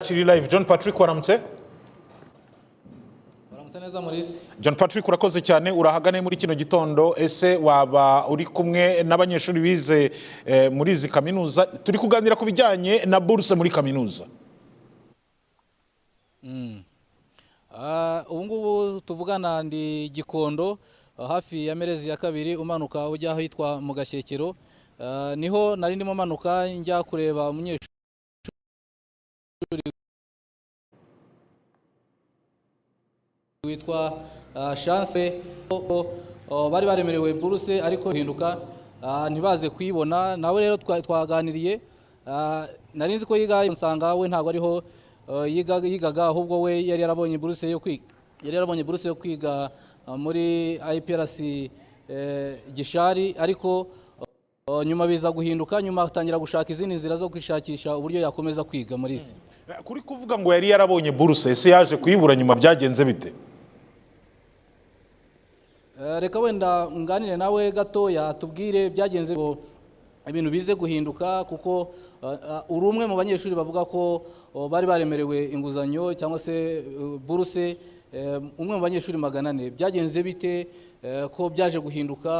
Kiri live. John Patrick, waramutse? Baramutse neza, Maurice. John Patrick, urakoze cyane. Urahagane muri kino gitondo, ese waba uri kumwe n'abanyeshuri bize muri izi kaminuza? Turi kuganira ku bijyanye na buruse muri kaminuza. Ubu ngubu tuvugana ndi Gikondo, hafi ya Merezi ya kabiri, umanuka ujya ahitwa mu Gashyekero. Niho nari ndimo manuka njya kureba umunyeshuri witwa Chance. Bari baremerewe buruse ariko hinduka ntibaze kuyibona. Nawe rero twaganiriye. Nari nzi ko yiga, nsanga we ntabwo ariho yigaga, ahubwo we yari yarabonye buruse yo kwiga, yari yarabonye buruse yo kwiga muri IPRC Gishari, ariko nyuma biza guhinduka, nyuma atangira gushaka izindi nzira zo kwishakisha uburyo yakomeza kwiga muri isi. Kuri kuvuga ngo yari yarabonye buruse, ese yaje kuyibura nyuma byagenze bite? Reka wenda nganire nawe gatoya, tubwire byagenze ngo ibintu bize guhinduka, kuko uri umwe mu banyeshuri bavuga ko bari baremerewe inguzanyo cyangwa se buruse, umwe mu banyeshuri 400. Byagenze bite ko byaje guhinduka,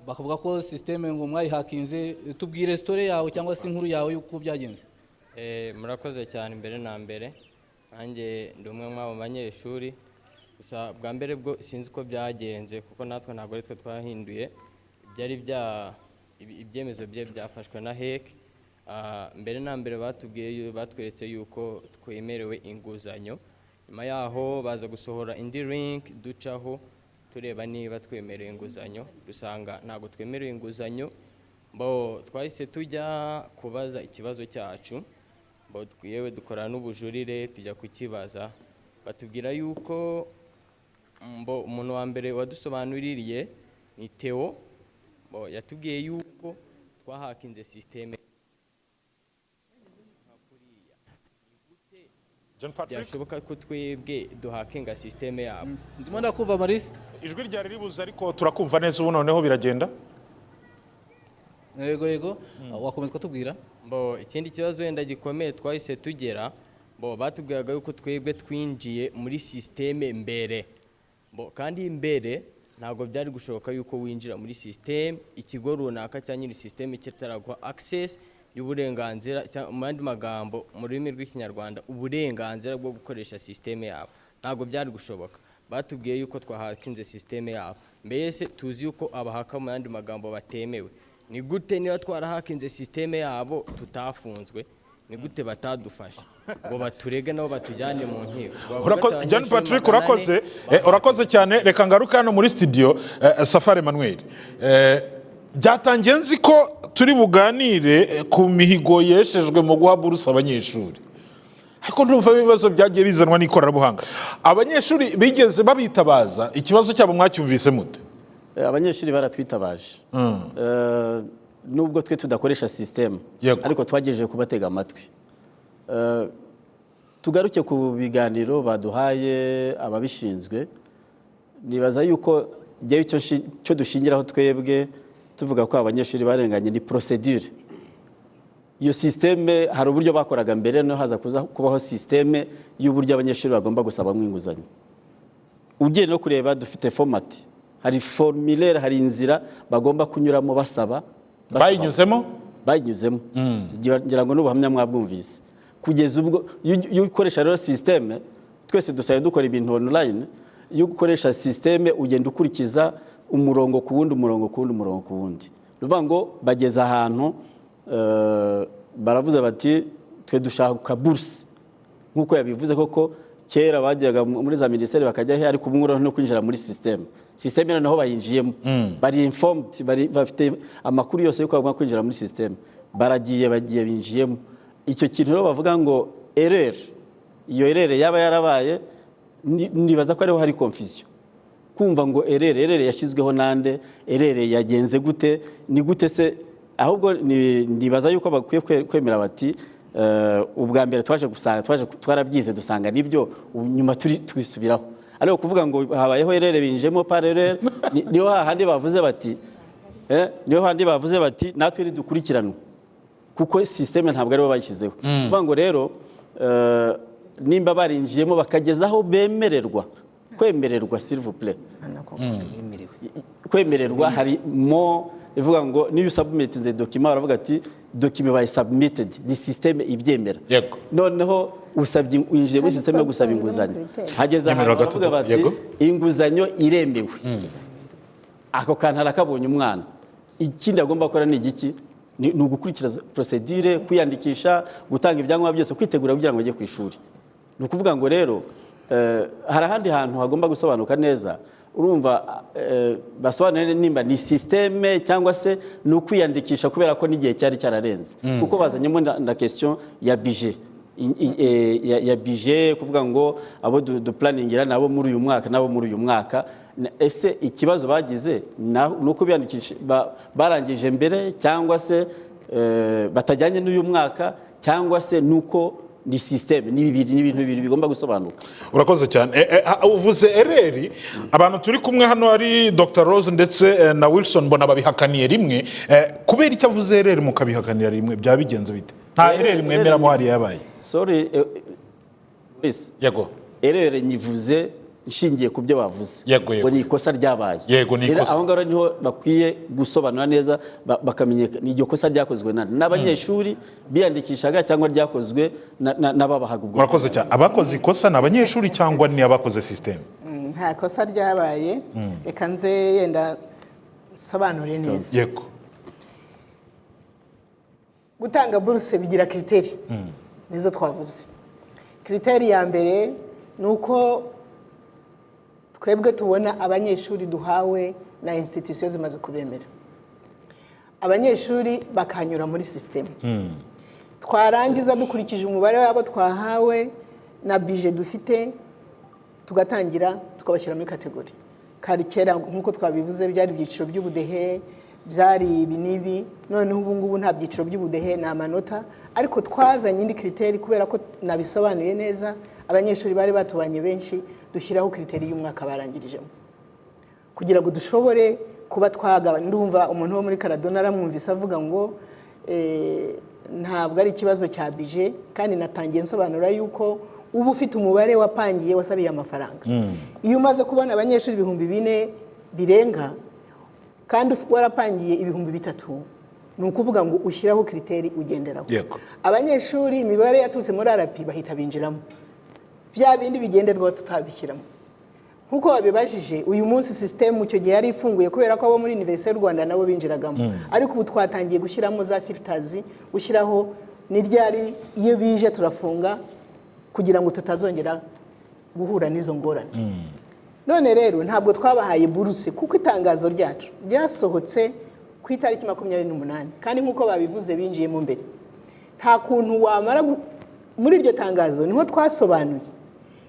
bakavuga ko système ngo mwayihakinze? Tubwire story yawe cyangwa se inkuru yawe y'uko byagenze. Murakoze cyane. Mbere na mbere nanjye ndi umwe muri abo banyeshuri. Gusa bwa mbere bwo sinzi uko byagenze, kuko natwe ntabwo ari twe twahinduye byari bya ibyemezo bye byafashwe na HEC. Mbere na mbere batubwiye batweretse yuko twemerewe inguzanyo. Nyuma yaho baza gusohora indi link ducaho tureba niba twemerewe inguzanyo, dusanga ntabwo twemerewe inguzanyo. Bo twahise tujya kubaza ikibazo cyacu. Bo yewe dukora n'ubujurire, tujya kukibaza, batubwira yuko bo umuntu wa mbere wadusobanuririye ni Theo. Bo yatubwiye yuko twahakinze système. John Patrick? Byashoboka ko twebwe duhakinga système yabo? Ndimo ndakumva, Maurice. Ijwi ryari ribuze, ariko turakumva neza ubu noneho biragenda. Yego, wakomeza ukatubwira. Bo ikindi kibazo wenda gikomeye twahise tugera, bo batubwiraga yuko twebwe twinjiye muri système mbere. Bo kandi mbere ntabwo byari gushoboka yuko winjira muri système ikigo runaka cya nyiri système kitaraguha access y'uburenganzira, mu yandi magambo, mu rurimi rw'Ikinyarwanda, uburenganzira bwo gukoresha système yabo. Ntabwo byari gushoboka. Batubwiye yuko twahakinze système yabo. Mbese tuzi yuko abahaka mu yandi magambo batemewe. Ni gute niba twarahakinze système yabo tutafunzwe? Ni gute batadufashe ngo baturege nabo batujyane mu nkiko? Bavuga ati John abanyeshuri Patrick, 400 urakoze. Urakoze cyane. Reka ngaruke hano muri studio. Safari Emmanuel, byatangiye nzi ko turi buganire ku mihigo yeshejwe mu guha buruse abanyeshuri, ariko ndumva ibibazo byagiye bizanwa n'ikoranabuhanga. Abanyeshuri bigeze babitabaza? Ikibazo cyabo mwacyumvise mute? Abanyeshuri baratwitabaje. Nubwo twe tudakoresha système, ariko twagejeje kubatega amatwi. Tugaruke ku biganiro baduhaye ababishinzwe. Nibaza yuko njyewe icyo dushingiraho twebwe tuvuga ko abanyeshuri barenganye ni procédure. Iyo système, hari uburyo bakoraga mbere, no haza kuza kubaho système y'uburyo abanyeshuri bagomba gusabamo inguzanyo. Ugiye no kureba, dufite format, hari formulaire, hari inzira bagomba kunyuramo basaba. Bayinyuzemo? Bayinyuzemo. Ngira ngo n'ubuhamya mwabwumvise. Kugeza ubwo iyo ukoresha rero système, twese dusaye dukora ibintu online, iyo ukoresha système ugenda ukurikiza umurongo ku wundi, umurongo ku wundi, umurongo ku wundi. Ni ukuvuga ngo bageze ahantu baravuze bati: "Twe dushaka buruse." Nk'uko yabivuze koko, kera bajyaga muri za minisiteri, bakajya he, ariko ubu ngubu no kwinjira muri système, système noneho bayinjiyemo, bari informed, bari bafite amakuru yose y'uko bagomba kwinjira muri système. Baragiye, bagiye binjiyemo. Icyo kintu rero bavuga ngo erreur, iyo erreur yaba yarabaye, nibaza ko ariho hari confusion, kumva ngo erreur, erreur yashyizweho nande? Erreur yagenze gute? Ni gute se? Ahubwo nibaza yuko bakwiye kwemera bati: "Ubwa mbere twaje gusanga twaje twarabyize, dusanga nibyo, ubu nyuma turi twisubiraho." Ariko kuvuga ngo habayeho erreur, binjemo par erreur, niho hahandi bavuze bati niho hahandi bavuze bati: "Natwe ntidukurikiranwe," kuko système ntabwo aribo bayishyizeho. Kuvuga ngo rero Nimba barinjiyemo bakageza aho bemererwa kwemererwa, s'il vous plaît, kwemererwa, hari mo ivuga ngo niyo usubmitinze document, baravuga ati document bayi submitted, ni système ibyemera. Noneho usabye, winjiye muri Kandi système yo gusaba twasanzemo inguzanyo, critère. hageze ahantu Nyemerera gato, baravuga bati inguzanyo iremewe. Ako kantu arakabonye umwana. Ikindi agomba gukora ni igiki? Ni ugukurikiza procédure, kwiyandikisha, gutanga ibyangombwa byose, kwitegura kugira ngo ajye ku ishuri. Ni ukuvuga ngo rero hari ahandi hantu hagomba gusobanuka neza. Urumva, basobanure nimba ni système cyangwa se ni ukwiyandikisha, kubera ko n'igihe cyari cyararenze, kuko bazanyemo na question ya budget, ya budget, kuvuga ngo abo duplanningira nabo muri uyu mwaka, nabo muri uyu mwaka. Ese ikibazo bagize ni uko biyandikisha barangije mbere, cyangwa se batajyanye n'uyu mwaka, cyangwa se ni uko ni système? Ni bibiri, ni ibintu bibiri bigomba gusobanuka. Urakoze cyane. Uvuze erreur. Abantu turi kumwe hano ari Dr Rose ndetse na Wilson, mbona babihakaniye rimwe. Kubera icyo avuze erreur mukabihakanira rimwe, byaba bigenze bite? Nta erreur mwemeramo hariya yabaye? Sorry, please. Yego. Erreur nyivuze nshingiye ku byo bavuze Yego, yego. ngo ni ikosa ryabaye. Yego, ni Rero ikosa. aho ngaho niho bakwiye gusobanura neza, bakamenyeka iryo kosa ryakozwe nande, n'abanyeshuri biyandikishaga cyangwa ryakozwe n'ababahaga ubwo. Murakoze cyane. Abakoze ikosa ni abanyeshuri cyangwa ni abakoze système? Nta kosa ryabaye. Reka nze yenda nsobanure neza. Gutanga buruse bigira critères, nizo twavuze. Critère ya mbere ni uko twebwe tubona abanyeshuri duhawe na institution zimaze kubemera, abanyeshuri bakanyura muri système, twarangiza dukurikije umubare w'abo twahawe na budget dufite, tugatangira tukabashyira muri catégorie. Kari kera, nk'uko twabivuze, byari ibyiciro by'ubudehe, byari ibi n'ibi. Noneho ubu ngubu nta byiciro by'ubudehe, ni amanota. Ariko twazanye indi critère kubera ko nabisobanuye neza, abanyeshuri bari batubanye benshi, dushyiraho critère y'umwaka barangirijemo kugira ngo dushobore kuba twagabanya. Ndumva umuntu wo muri Karadona aramwumvise avuga ngo ntabwo ari ikibazo cya budget, kandi natangiye nsobanura yuko uba ufite umubare wapangiye, wasabiye amafaranga. Iyo umaze kubona abanyeshuri 4000 birenga kandi warapangiye 3000, ni ukuvuga ngo ushyiraho critère ugenderaho. Abanyeshuri, imibare yaturutse muri RP bahita binjiramo, bya bindi bigenderwaho tutabishyiramo nk'uko babibajije. Uyu munsi système icyo gihe yari ifunguye kubera ko abo muri Université y'u Rwanda nabo binjiragamo, ariko ubu twatangiye gushyiramo za filters, gushyiraho ni ryari, iyo bije turafunga kugira ngo tutazongera guhura n'izo ngorane. None rero ntabwo twabahaye buruse, kuko itangazo ryacu ryasohotse ku itariki 28, kandi nk'uko babivuze binjiyemo mbere. Nta kuntu wamara muri iryo tangazo niho twasobanuye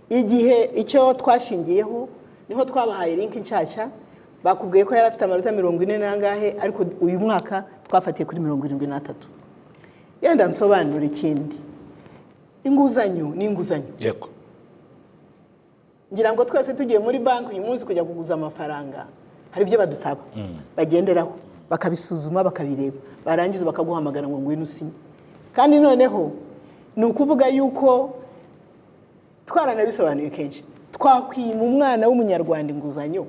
igihe icyo twashingiyeho, niho twabahaye link nshyashya. Bakubwiye ko yari afite amanota 40 n'angahe, ariko uyu mwaka twafatiye kuri 73. Yenda nsobanura ikindi, inguzanyo ni inguzanyo. Ngira ngo twese tugiye muri banki uyu munsi kujya kuguza amafaranga, hari ibyo badusaba bagenderaho, bakabisuzuma, bakabireba, barangiza bakaguhamagara ngo ngwino usinye. Kandi noneho ni ukuvuga yuko twaranabisobanuye kenshi, twakwima umwana w'umunyarwanda inguzanyo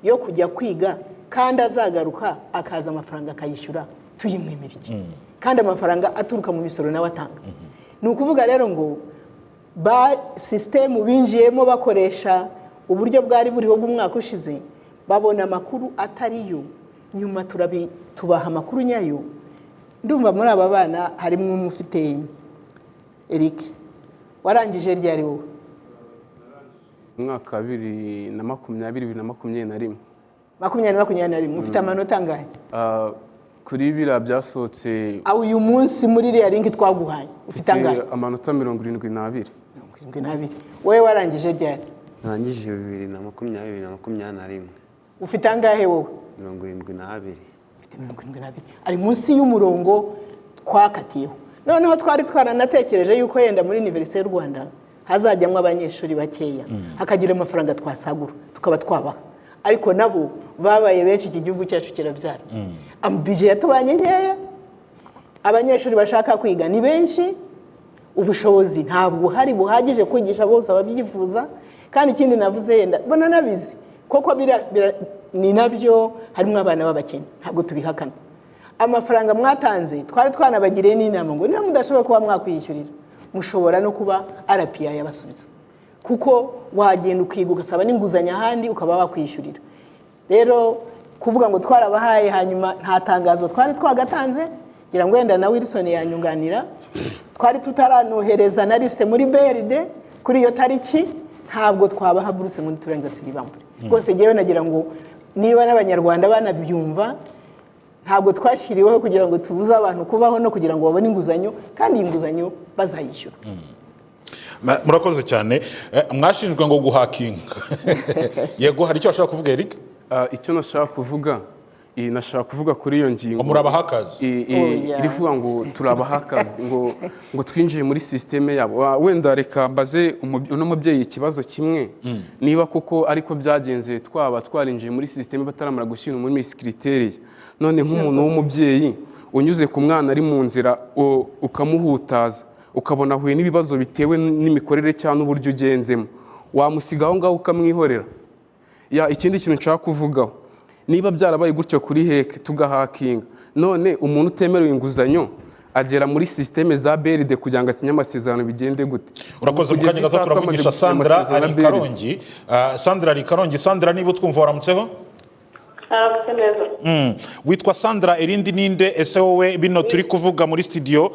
yo kujya kwiga kandi azagaruka akaza amafaranga akayishyura, tuyimwemera iki? Kandi amafaranga aturuka mu misoro nawe atanga. Ni ukuvuga rero ngo ba système binjiyemo bakoresha uburyo bwari buriho bw'umwaka ushize, babona amakuru atariyo. Nyuma tubaha amakuru nyayo. Ndumva muri aba bana harimo umwe ufite, Eric, warangije ryari wowe? Umwaka wa 2020, 2021. 2021, ufite amanota angahe? Kuri biriya byasohotse. Aho uyu munsi muri iriya link twaguhaye ufite angahe? Amanota 72. 72. Wowe warangije ryari? Narangije 2020, 2021. Ufite angahe wowe? 72. Ufite 72, ari munsi y'umurongo twakatiyeho. Noneho twari twaranatekereje yuko yenda muri Université y'u Rwanda hazajyamo abanyeshuri bakeya, hakagira amafaranga twasagura tukaba twabaha, ariko nabo babaye benshi. Iki gihugu cyacu kirabyara, budget yatubanye nkeya, abanyeshuri bashaka kwiga ni benshi. Ubushobozi ntabwo buhari buhagije kwigisha bose ababyifuza. Kandi ikindi navuze, yenda mbona nabizi koko, ni nabyo, harimo abana b'abakene, ntabwo tubihakana. Amafaranga mwatanze, twari twanabagiriye n'inama ngo niba mudashoboye kuba mwakwiyishyurira, mushobora no kuba RPA yabasubiza, kuko wagenda ukiga, ugasaba n'inguzanyo ahandi, ukaba wakwishyurira. Rero kuvuga ngo twarabahaye, hanyuma nta tangazo twari twagatanze, ngira ngo wenda na Wilson yanyunganira, twari tutaranohereza na liste muri BRD kuri iyo tariki. Ntabwo twabaha buruse ngo turangiza turibambure rwose. Ngewe nagira ngo niba n'Abanyarwanda banabyumva, ntabwo twashyiriweho kugira ngo tubuze abantu kubaho no kugira ngo babone inguzanyo, kandi iyi nguzanyo bazayishyura. Murakoze cyane. Mwashinjwe ngo guhakinga. Yego, hari icyo washaka kuvuga, Eric? Icyo nashaka kuvuga, nashaka kuvuga kuri iyo ngingo. Muri abahakazi? Oya. Iri kuvuga ngo turabaha akazi, ngo twinjiye muri sisiteme yabo. Wenda reka mbaze uno mubyeyi ikibazo kimwe: niba koko ariko byagenze, twaba twarinjiye muri sisiteme bataramara gushyira muri miscritériya, none nk'umuntu w'umubyeyi unyuze ku mwana ari mu nzira, ukamuhutaza, ukabona ahuye n'ibibazo bitewe n'imikorere cyangwa n'uburyo ugenzemo, wamusiga aho ngaho ukamwihorera? Ya, ikindi kintu nshaka kuvugaho, niba byarabaye gutyo kuri HEC tugahakinga, none umuntu utemerewe inguzanyo agera muri sisiteme za BRD kugira ngo asinye amasezerano, bigende gute? Urakoze. Mu Kugeza kanya gato isaha twamaze turavugisha gusinya Sandra amasezerano ari na BRD. Karongi. Sandra ari Karongi. Sandra, niba utwumva, waramutseho? Aramutse neza. Witwa Sandra, irindi ninde? Ese wowe bino turi kuvuga muri studio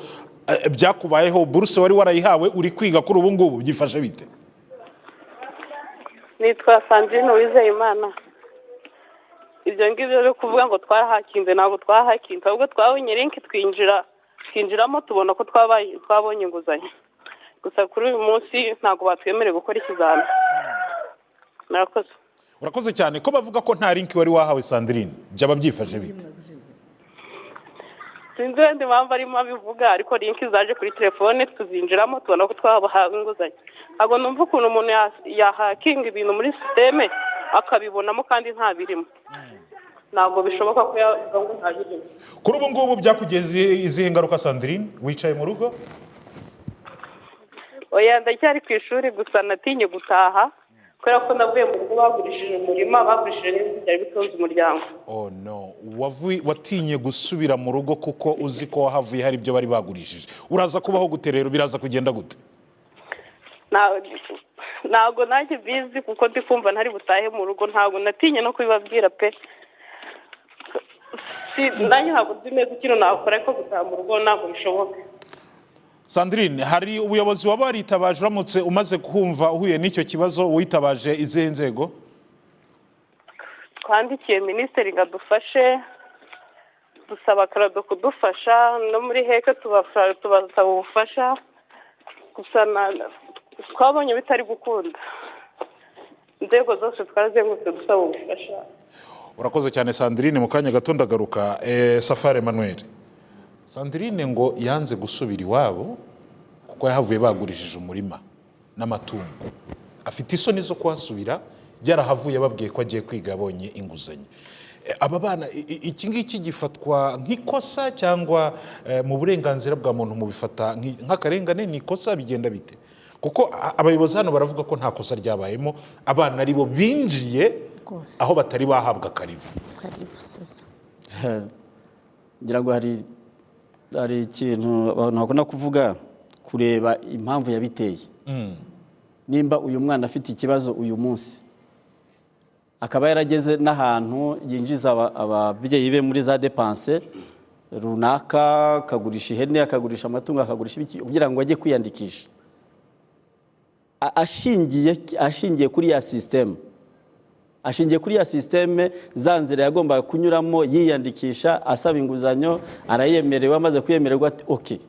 byakubayeho? Buruse wari warayihawe, uri kwiga kuri ubu ngubu, byifashe bite? Nitwa Sandrine Uwizeyimana. Ibyo ngibyo byo kuvuga ngo twarahakinze, ntabwo twahakinze, ahubwo twabonye link, twinjira, twinjiramo, tubona ko twabaye twabonye inguzanyo. Gusa kuri uyu munsi ntabwo batwemereye gukora ikizami. Murakoze. Urakoze cyane. Ko bavuga ko nta link wari wahawe, Sandrine, byaba byifashe bite? Sinzi wenda impamvu arimo abivuga, ariko link zaje kuri telefone, tuzinjiramo, tubona ko twabahawe inguzanyo. Ntabwo numva ukuntu umuntu yahakinga ibintu muri sisiteme akabibonamo kandi ntabirimo. Ntabwo bishoboka ko yavuga ngo ntabirimo. Kuri ubu ngubu byakugeze izihe ngaruka, Sandrine? Wicaye mu rugo? Oya, ndacyari ku ishuri, gusa natinye gutaha kubera ko navuye mu rugo bagurishije umurima, bagurishije n'ibintu byari bitunze umuryango. Oh no! Watinye gusubira mu rugo kuko uzi ko wahavuye hari ibyo bari bagurishije. Uraza kubaho gute rero? Biraza kugenda gute? Ntabwo nanjye bizi, kuko ndi kumva ntari butahe mu rugo. Ntabwo natinye no kubibabwira pe. Nanjye ntabwo nzi neza ikintu nakora, ariko gutaha mu rugo ntabwo bishoboka. Sandrine, hari ubuyobozi waba waritabaje? Uramutse umaze kumva uhuye n'icyo kibazo, witabaje izihe nzego? Twandikiye minisitiri ngo adufashe, dusaba CLADHO kudufasha, no muri HEC tubasaba ubufasha, gusa twabonye bitari gukunda. Inzego zose twarazengurutse dusaba ubufasha. Urakoze cyane, Sandrine. Mu kanya gato ndagaruka. Safari Emmanuel, Sandrine ngo yanze gusubira iwabo kuko yahavuye bagurishije umurima n'amatungo, afite isoni zo kuhasubira, yarahavuye babwiye ko agiye kwiga, yabonye inguzanyo. Aba bana, iki ngiki gifatwa nk'ikosa cyangwa mu burenganzira bwa muntu mubifata nk'akarengane? Ni ikosa? Bigenda bite? Kuko abayobozi hano baravuga ko nta kosa ryabayemo, abana aribo binjiye Rwose. aho batari bahabwa karibu. Karibu sibyo? Ngira ngo hari ikintu abantu bakunda kuvuga, kureba impamvu yabiteye. Nimba uyu mwana afite ikibazo uyu munsi, akaba yarageze n'ahantu yinjiza ababyeyi be muri za dépenses runaka, akagurisha ihene, akagurisha amatungo, akagurisha ibiki kugira ngo ajye kwiyandikisha, ashingiye kuri ya sisiteme, za nzira yagombaga kunyuramo yiyandikisha, asaba inguzanyo, arayemerewe. Amaze kuyemererwa ati ok,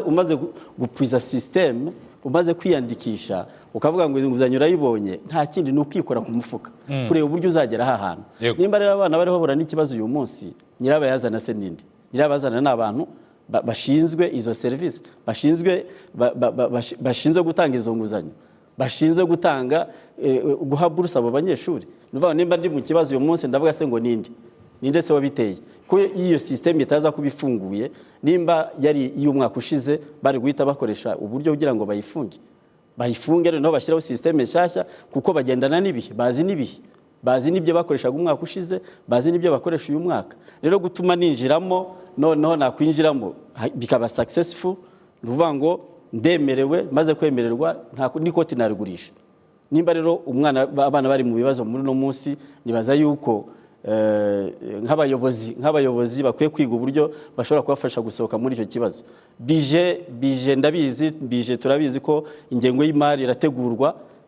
umaze gupwiza sisiteme, umaze kwiyandikisha, ukavuga ngo inguzanyo urayibonye, nta kindi ni ukwikora ku mufuka, kureba uburyo uzagera aha hantu. Nimba rero abana bariho bahura n'ikibazo uyu munsi, nyirabayazana se ninde? Nyirabayazana ni abantu bashinzwe izo serivisi, bashinzwe bashinzwe gutanga izo nguzanyo, bashinzwe gutanga, guha buruse abo banyeshuri. Ni ukuvuga ngo nimba ndi mu kibazo uyu munsi, ndavuga se ngo ninde? Ninde se wabiteye ko iyo système itaza kuba ifunguye? Nimba yari iy'umwaka ushize, bari guhita bakoresha uburyo kugira ngo bayifunge, noneho bashyiraho système nshyashya, kuko bagendana n'ibihe, bazi n'ibihe, bazi n'ibyo bakoreshaga umwaka ushize, bazi n'ibyo bakoresha uyu mwaka. Rero gutuma ninjiramo, noneho nakwinjiramo bikaba successful, ni ukuvuga ngo ndemerewe, maze kwemererwa nta n'ikoti narigurisha. Nimba rero umwana, abana bari mu bibazo muri uno munsi, nibaza yuko nk'abayobozi bakwiye kwiga uburyo bashobora kubafasha gusohoka muri icyo kibazo. Budget ndabizi, budget turabizi ko ingengo y'imari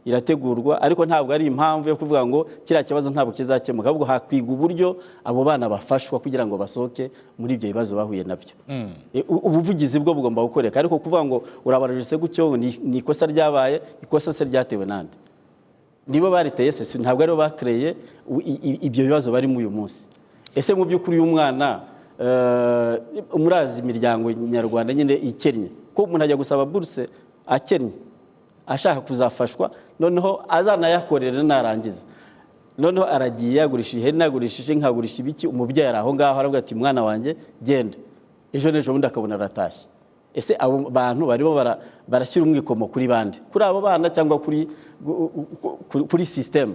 irategurwa, ariko ntabwo ari impamvu yo kuvuga ngo kiriya kibazo ntabwo kizakemuka. Ahubwo hakwiga uburyo abo bana bafashwa kugira ngo basohoke muri ibyo bibazo bahuye nabyo. Ubuvugizi bwo bugomba gukoreka, ariko kuvuga ngo urabarajise gutyo ngo ni ikosa ryabaye, ikosa se ryatewe nande? Nibo bariteye se? Ntabwo aribo bakereye ibyo bibazo barimo uyu munsi. Ese mu by'ukuri uyu mwana, murazi imiryango nyarwanda nyine ikennye, ko umuntu ajya gusaba buruse akennye, ashaka kuzafashwa, noneho azanayakorera narangiza. Noneho aragiye, yagurishije ihene, yagurishije inka, agurisha ibiki, umubyeyi ari aho ngaho aravuga ati: "Mwana wanjye, genda." Ejo n'ejo bundi akabona aratashye. Ese abo bantu barimo barashyira umwikomo kuri bande? Kuri abo bana cyangwa kuri système?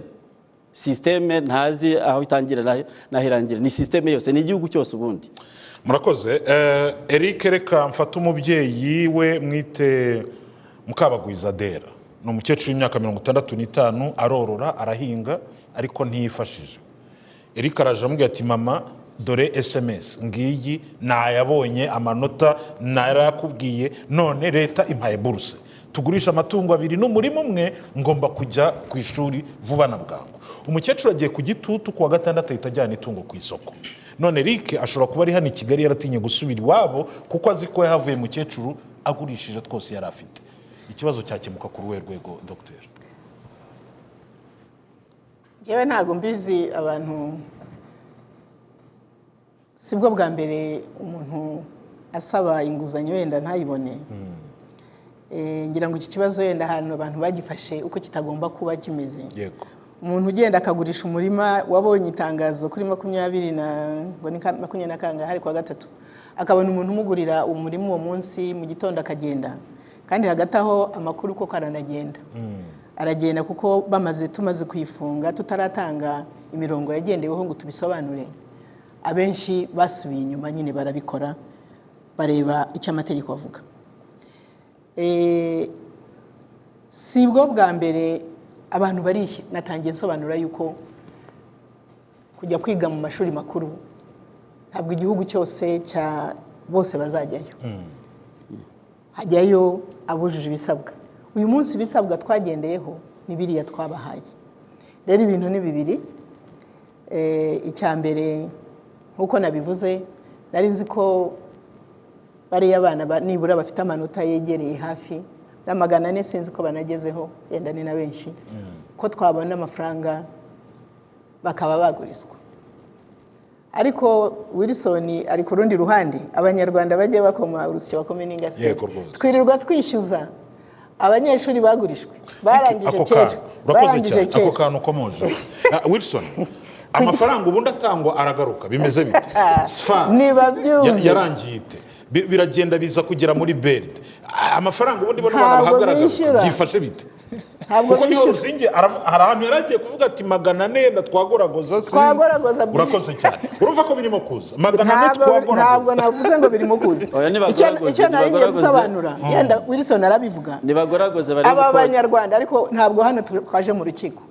Système ntazi aho itangira n'aho irangira. Ni système yose, ni igihugu cyose ubundi. Murakoze. Eric, reka mfate umubyeyi we mwite Mukabagwiza Adera. Ni umukecuru w'imyaka 65, arorora, arahinga, ariko ntiyifashije. Eric araje amubwira ati: "Mama, dore SMS ngiyi, nayabonye, amanota narayakubwiye, none leta impaye buruse. Tugurisha amatungo abiri n'umurima umwe, ngomba kujya ku ishuri vuba na bwangu." Umukecuru agiye ku gitutu, ku wa gatandatu ahita ajyana itungo ku isoko. None Eric ashobora kuba ari hano i Kigali, yaratinye gusubira iwabo kuko azi ko yahavuye mukecuru agurishije twose yari afite. Ikibazo cyakemuka ku ruhe rwego, dogiteri? Yewe, ntabwo mbizi. Abantu sibwo bwa mbere umuntu asaba inguzanyo wenda ntayibone. Ngira ngo iki kibazo wenda ahantu abantu bagifashe uko kitagomba kuba kimeze. Umuntu ugenda akagurisha umurima, wabonye itangazo kuri makumyabiri na ngo ni makumyabiri na kangahe, hari kuwa gatatu, akabona umuntu umugurira umurima uwo munsi mu gitondo akagenda, kandi hagati aho amakuru koko aranagenda, aragenda, kuko bamaze tumaze kuyifunga tutaratanga imirongo yagendeweho ngo tubisobanure, abenshi basubiye inyuma nyine barabikora, bareba icyo amategeko avuga. Si bwo bwa mbere abantu bari, natangiye nsobanura yuko kujya kwiga mu mashuri makuru ntabwo igihugu cyose cya bose bazajyayo, hajyayo abujuje ibisabwa. Uyu munsi ibisabwa twagendeyeho ni biriya twabahaye. Rero ibintu ni bibiri. Icya mbere, nk'uko nabivuze, nari nzi ko bariya bana nibura bafite amanota yegereye hafi na 400, sinzi ko banagezeho, yenda ni na benshi, ko twabona amafaranga bakaba bagurizwa. Ariko Wilson ari ku rundi ruhande. Abanyarwanda bajye bakoma urusyo bakome n'ingasire. Yego rwose. Twirirwa twishyuza abanyeshuri bagurishwe barangije Ako kera. kantu urakoze Barangije cyane, ako kera. kantu ukomoje. Wilson, amafaranga ubundi atangwa aragaruka, bimeze bite? SFAR Nibabyumve. yarangiye ite? Biragenda biza kugera muri BRD, amafaranga ubundi bano bana Ntabwo bahabwa aragaruka? bishyura. Byifashe bite? Ntabwo Kuko niho bishyura. Ruzinge hari ahantu yari agiye kuvuga ati 400 yenda twagoragoza si Twagoragoza byinshi. Urakoze cyane, urumva ko birimo kuza 400. Ntabwo Twagoragoza. navuze ngo birimo kuza. Oya, nibagoragoze, Icyo nari ngiye nibagoragoze. gusobanura, yenda Wilson arabivuga, Nibagoragoze barebe aba uko banyarwanda, ariko ntabwo hano twaje mu rukiko,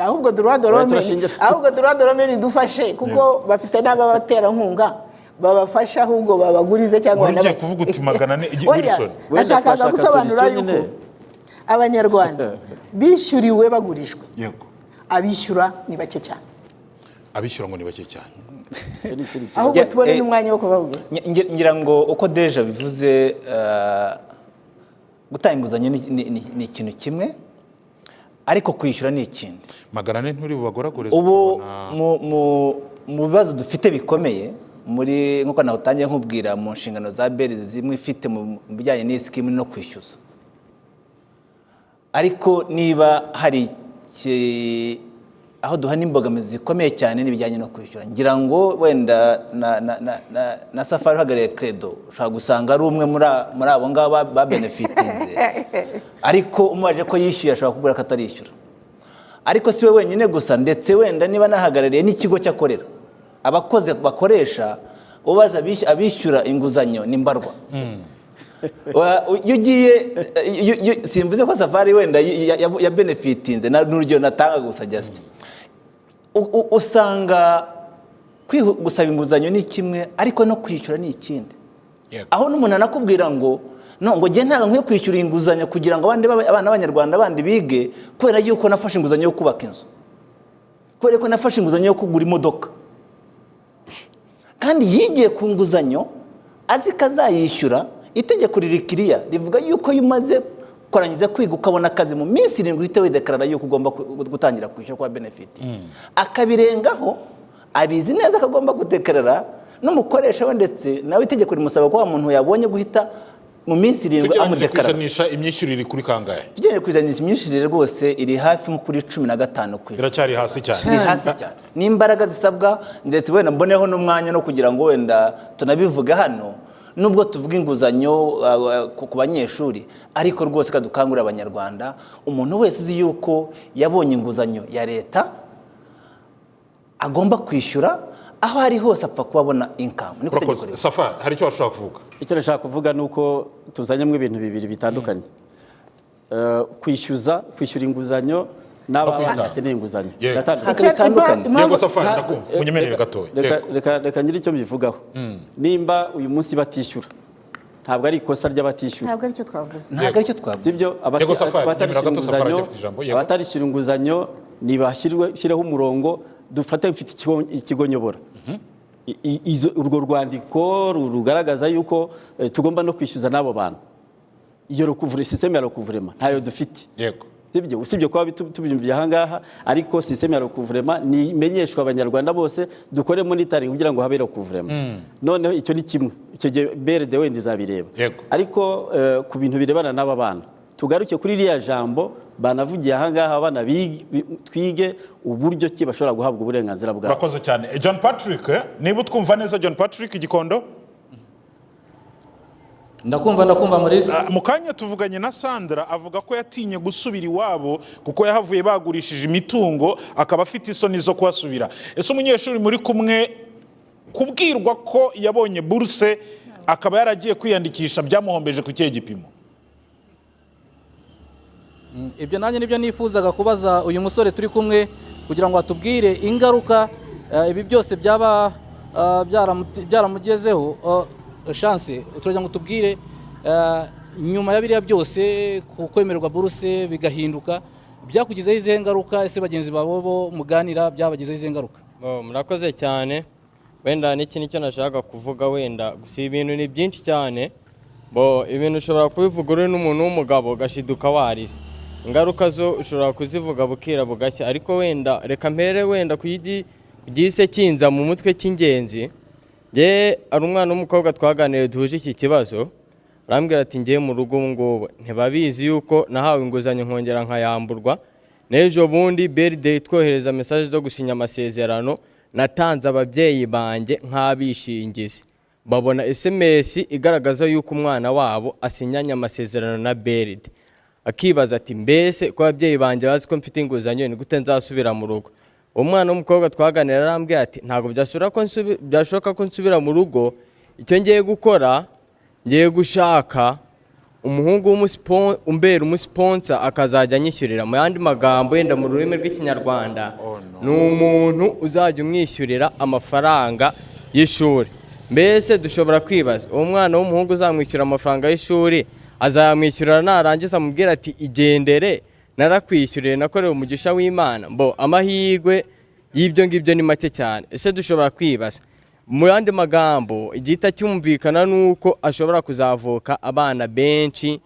ahubwo droit de Oya, l'homme turashingira. ahubwo droit de l'homme nidufashe, kuko bafite n'ababaterankunga babafasha, ahubwo babagurize cyangwa Wari ugiye kuvuga uti 400, Oya, Wilson. Wenda nashakaga twashaka gusobanura solution yuko nyine. abanyarwanda bishyuriwe bagurishwe, abishyura ni bake cyane. Abishyura ngo ni bake cyane. Icyo ni ikindi kibazo. Ahubwo tubone n'umwanya wo kubabwira. Ngira ngo uko deja bivuze, gutanga inguzanyo ni ikintu kimwe, ariko kwishyura ni ikindi. 400 nturi bubagoragoreze? Ubu ukabona- mu bibazo dufite bikomeye muri, nk'uko nawe utangiye nkubwira, mu nshingano za BRD zimwe ifite mu bijyanye n'iyi scheme no kwishyuza. Ariko niba hari Aho duha n'imbogamizi zikomeye cyane n'ibijyanye no kwishyura. Ngira ngo wenda na Safari uhagarariye Credo, ushobora gusanga ari umwe muri abo ngabo babenefitinze, ariko umubajije ko yishyuye ashobora kubwira ko atarishyura. Ariko si we wenyine gusa, ndetse wenda niba anahagarariye n'ikigo cy'akorera, abakozi bakoresha, ubaza abishyura inguzanyo ni mbarwa. Iyo ugiye simvuze ko Safari wenda ya benefitinze, n'urugero natanga gusa, just usanga gusaba inguzanyo ni kimwe, ariko no kwishyura ni ikindi. Aho n'umuntu anakubwira ngo no, ngo njye ntabwo nkwiye kwishyura inguzanyo kugira ngo abandi abana b'abanyarwanda bandi bige, kubera yuko nafashe inguzanyo yo kubaka inzu, kubera ko nafashe inguzanyo yo kugura imodoka. Kandi yigiye ku nguzanyo azi ko azayishyura. Itegeko riri kiriya rivuga yuko iyo umaze kurangiza kwiga ukabona akazi, mu minsi 7 uhita widekarara yuko ugomba gutangira kwishyura kwa benefit. Akabirengaho abizi neza ko agomba gudekarara n'umukoresha we, ndetse nawe itegeko rimusaba ko wa muntu yabonye guhita mu minsi 7 Tugereranyije ku amudekarara. ijanisha, imyishyurire iri kuri kangahe? Tugendeye ku ijanisha, imyishyurire rwose iri hafi nko kuri 15%. Iracyari hasi cyane. Iri hasi cyane n'imbaraga zisabwa. Ndetse wenda mboneho n'umwanya no kugira ngo wenda tunabivuge hano, nubwo tuvuga inguzanyo ku banyeshuri, ariko rwose kadukangurira abanyarwanda, umuntu wese uzi yuko yabonye inguzanyo ya leta agomba kwishyura aho ari hose, apfa kuba abona income. Niko itegeko Urakoze. rivuga. Safari, hari icyo washobora kuvuga? Icyo nashaka kuvuga ni uko tuzanyemo ibintu bibiri bitandukanye. Kwishyuza, kwishyura inguzanyo n'aba No bana kuyitanga. bakeneye inguzanyo Yego. Biratandukanye. Bitandukanye. Yego Safari, ndakumva, munyemerere gatoya. Reka, Yego. reka ngire icyo mbivugaho. Nimba uyu munsi batishyura, ntabwo ari ikosa ry'abatishyura. Ntabwo aricyo twavuze. Ntabwo aricyo twavuze. Sibyo. Yego, Safari, Abatarishyura nyemera gato, Safari inguzanyo, agifite ijambo. Yego. abatarishyura inguzanyo nibashyirwe, shyireho umurongo. Dufate mfite ikigo nyobora. Urwo rwandiko rugaragaza yuko tugomba no kwishyuza n'abo bantu. Iyo recouvre, système ya recouvrement ntayo dufite. Sibyo, usibye kuba tubyumviye aha ngaha, ariko système ya recouvrement ni imenyeshwa abanyarwanda bose, dukore monitoring kugira ngo habe recouvrement. Noneho icyo ni kimwe, icyo gihe BRD wenda izabireba. Ariko ku bintu birebana n'aba bana, tugaruke kuri iriya jambo banavugiye aha ngaha, abana twige uburyo ki bashobora guhabwa uburenganzira bwabo. Urakoze cyane. John Patrick, niba utwumva neza, John Patrick Gikondo? Ndakumva, ndakumva, Maurice. Ah, mu kanya tuvuganye na Sandra, avuga ko yatinye gusubira iwabo kuko yahavuye bagurishije imitungo, akaba afite isoni zo kuhasubira. Ese umunyeshuri muri kumwe, kubwirwa ko yabonye buruse akaba yaragiye kwiyandikisha, byamuhombeje ku kihe gipimo? Ibyo nanjye nibyo nifuzaga kubaza uyu musore turi kumwe, kugira ngo atubwire ingaruka ibi byose byaba byaramugezeho. Chance, turagira ngo tubwire, nyuma ya biriya byose, ku kwemererwa buruse bigahinduka, byakugizeho izihe ngaruka? Ese bagenzi bawe bo muganira byabagizeho izihe ngaruka? Bo, murakoze cyane. Wenda n'iki nicyo nashaka kuvuga, wenda gusa ibintu ni byinshi cyane. Bo, ibintu ushobora kubivuga uri n'umuntu w'umugabo ugashiduka warize. Ingaruka zo ushobora kuzivuga bukira bugacya, ariko wenda reka mpere wenda ku gihise kinza mu mutwe cy'ingenzi. Nge ari umwana w'umukobwa twaganiriye duhuje iki kibazo, arambwira ati: "Ngiye mu rugo ubu ngubu ntibabizi yuko nahawe inguzanyo nkongera nkayamburwa. N'ejo bundi BRD twohereza message zo gusinya amasezerano, natanze ababyeyi banjye nk'abishingizi, babona SMS igaragaza yuko umwana wabo asinyanye amasezerano na BRD." Akibaza ati: "Mbese ko ababyeyi banjye bazi ko mfite inguzanyo, ni gute nzasubira mu rugo?" Uwo mwana w'umukobwa twaganira arambwira ati: "Ntabwo byashoboka ko nsubira mu rugo. Icyo ngiye gukora, ngiye gushaka umuhungu umbera umusponsor, akazajya anyishyurira." Mu yandi magambo, yenda mu rurimi rw'ikinyarwanda, ni umuntu uzajya umwishyurira amafaranga y'ishuri. Mbese dushobora kwibaza, uwo mwana w'umuhungu uzamwishyura amafaranga y'ishuri azayamwishyurira, narangiza amubwira ati: "Igendere, narakwishyuriye, nakorewe umugisha w'Imana"? Mbo amahirwe y'ibyo ngibyo ni make cyane. Ese dushobora kwibaza, mu yandi magambo, igihita cyumvikana ni uko ashobora kuzavuka abana benshi